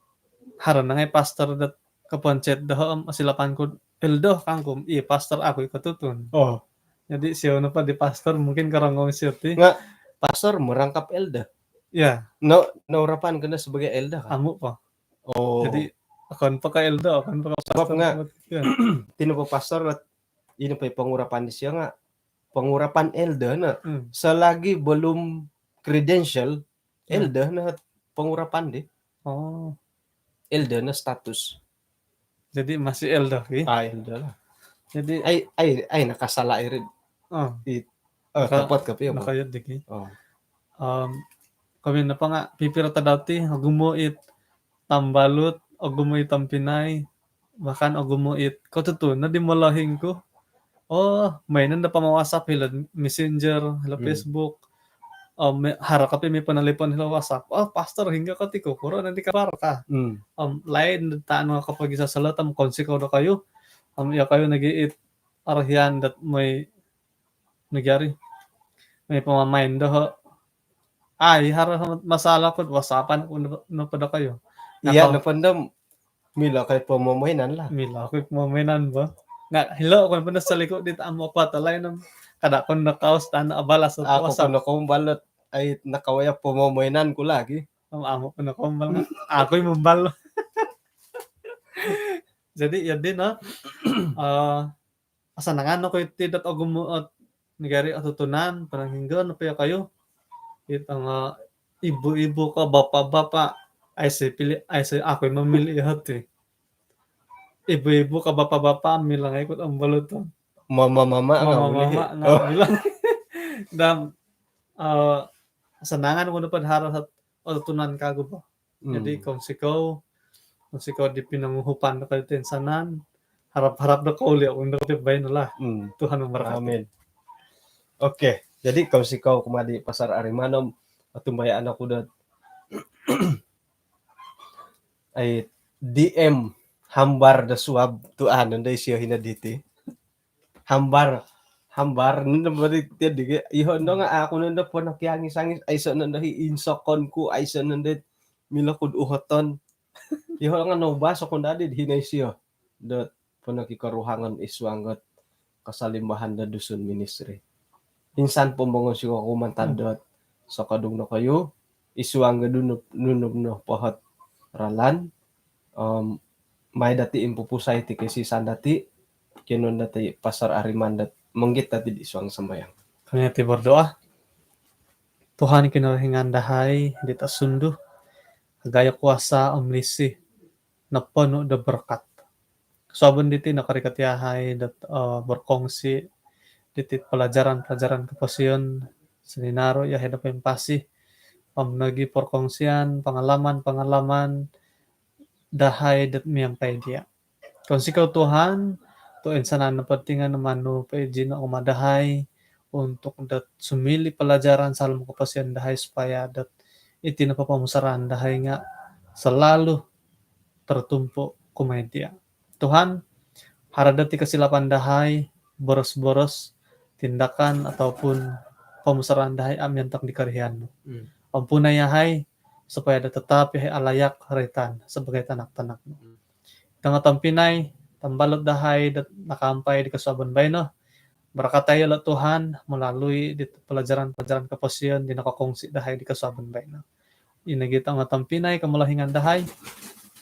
Haro nangai pastor dot koponcet doho om osilapan ku, "Elder," kangku. "Ih, pastor, au oku i kotutun." Oh. Jadi, siou nopo di pastor mungkin korongou isio ti. Nga, pastor merangkap elder? Ya. No, no urapan kena sebagai elder, kan? Amu po. Oh. Jadi, okon po ko elder, okon po ko pastor. Sebab nga, ya, iti nopo pastor lah, ino po pengurapan disio nga pengurapan elder no. Hmm. Selagi belum credential, ya, elder no pengurapan di. Oh. Elder no status. Jadi masih elder, ki? Ah, elder lah. Jadi ai, ai, ai, nakasalah iri. Oh. I, eh, naka-, tepat kopi apa? Nakayat di, ki? Oh. Om, komi nopo nga pipiro tadau ti, ogumu it tambalut, ogumu it tompinai, bahkan ogumu it kotutun no di molohing ku. Oh, mainan do pama-WhatsApp, hilo Messenger, hilo, hmm, Facebook. Oh, me-, haro kopi mi panalipon hilo WhatsApp. "Oh, pastor, hinggo ko ti," kukuro no di kabar ka. Hmm. Om, lain taan nga kopogisosolot om kounsikou dokoyu. Om, iyokoyu nogi it orohian dot mooi nogi ari. Mooi pamamain doho. Ai, haro masalah ku, WhatsAppan oku nopo dokoyu. Iya, nakau-, nopo ndo milo ko i pomomoinan lah. Milo ko i pomomoinan bo. Nga hilo oku nopo ndo saliku dit amu oku atalai no. Kada oku nakaus taan abalas. Au oku WhatsApp. Nokoumbal dot, ai, nakawaya pomomoinan ku lagi. Am-, amu oku nokoumbal. Au oku i mumbal. Jadi, ya, di no. Eh, asanangan oku iti dot ogumu ot nogi ari otutunan, panahinggo nopo iyokoyu. It nga ibu-ibu ko bapa-bapa, aiso pili, aiso, au oku i mamili hati. Ibu-ibu ko bapa-bapa, milo nga ikut om balut tu. Mama-mama nga mama, mama nga, oh, milo. Dan, eh, asanangan oku nopo do haro ot otutunan kagu po. Jadi, hmm, kounsikou, kounsikou di pinonguhupan dokoyu toinsanan. Harap-harap dokoyu liau unda kopi baino lah. Hmm. Tuhan memberkati. Amin. Okey, jadi kounsikou kumaa di Pastor Ariman om otumbayaan oku dot, ai, D M Hambar do suab tu anu ndo isio hino diti. Hambar, hambar nondo bari tiad digi. Iho nondo nga au oku nondo ponokiangis-angis, aiso nondo i insokon ku, aiso nondo milo ku do uhoton. Iho nga noubas oku ndo di hino isio dot ponokikoruhangan id suang dot kasalimbahan do Dusun Ministry. Insan po mongounsikou oku mantad, hmm, dot sokodung dokoyu id suang do nunu, nunu nopo ot ralan. Om, mai dati impupusai ti kosisaan dati, kinoon dati Pastor Ariman dot mongigit dati id suang sambayang. Kami ati berdoa. Tuhan Kinorohingan dahai dit osundu, agayo kuasa om lisi, noponu do berkat. Kosuabon diti nokorikot yahai dot, eh, berkongsi diti pelajaran-pelajaran koposion, sininaru yahai do poimpasi om nogi perkongsian, pengalaman-pengalaman dahai dot miampai dia. Kounsikou Tuhan, tu insanan nopo diti nga manu po ijin no kumaa dahai untuk dot sumiliu pelajaran saalom koposion dahai supaya dot iti nopo pomusaraan dahai nga selalu tertumpu kumaa dia. Tuhan, haro dati kosilapan dahai, boros-boros, tindakan ataupun pomusaraan dahai a' miontok di korohian nu. Hmm. Ampunai yahai supaya dot tetap yahai alayak roitan sebagai tanak-tanak nu. Hmm. Tongo tompinai, tambalut dahai dot nakaampai di kosuabon baino, barakatai yolo Tuhan melalui di pelajaran-pelajaran koposion di nokokongsi dahai di kosuabon baino. ino gita nga tompinai komolohingan dahai,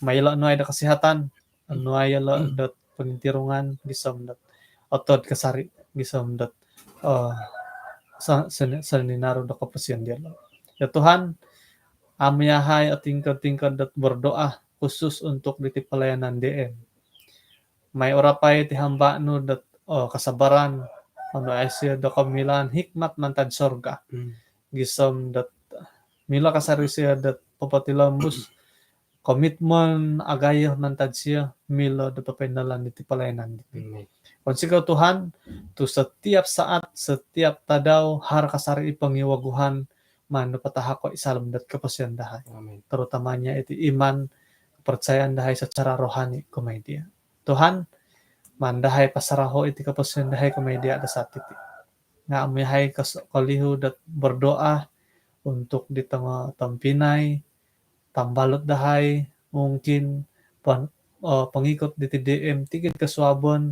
mailo nuai do kesihatan, nuai yolo dot ponintirungan gisom dot otod kasari gisom dot eh, sa- seni- seninaru do koposion diolo. Ya Tuhan, amu yahai otingkod-tingkod dot berdoa khusus untuk diti pelayanan D M. Mai urapai ti hamba nu dot oh, kesabaran, onu aiso do kemilaan hikmat mantad sorga. Gisom dot milo kasari sio dot popotilombus komitmen agayo mantad sio milo do papainelan diti pelayanan diti. Amin. Konsikou Tuhan, tu setiap saat, setiap tadau, haro kasari i pongiwaguhan, manu patahako i saalom dot koposion dahai. Amin. Terutamanya iti iman, kepercayaan dahai secara rohani kumaa dia. Tuhan, maan dahai pasaraho iti koposion dahai kumaa dia do saat iti. Nga amu yahai kos- kolihu dot berdoa untuk di tongo tompinai, tambalut dahai, mungkin pon- eh, pengikut di T D M tikid kosuabon,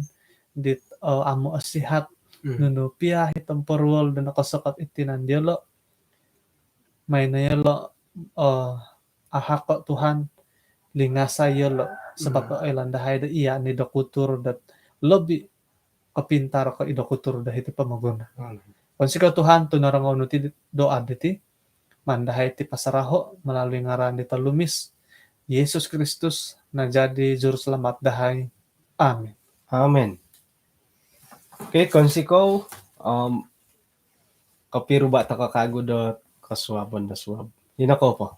di eh, amu sihat, nunu pia i temporuol do nokosokot i tinan diolo. Mai no yolo eh, ahako Tuhan, lingasai yolo, sebab oilaan dahai do iya ni dokutur dot lebih kepintar ko i dokutur do hiti pomogunan. Konsikou Tuhan, tu norongou nu ti doa diti, maan dahai ti pasaraho melalui ngaran di tolumis, Yesus Kristus, najadi Juruselamat dahai. Amin. Amin. Okey, konsikou, om kopiruba toko kagu do kosuabon do suab. Ino ko po?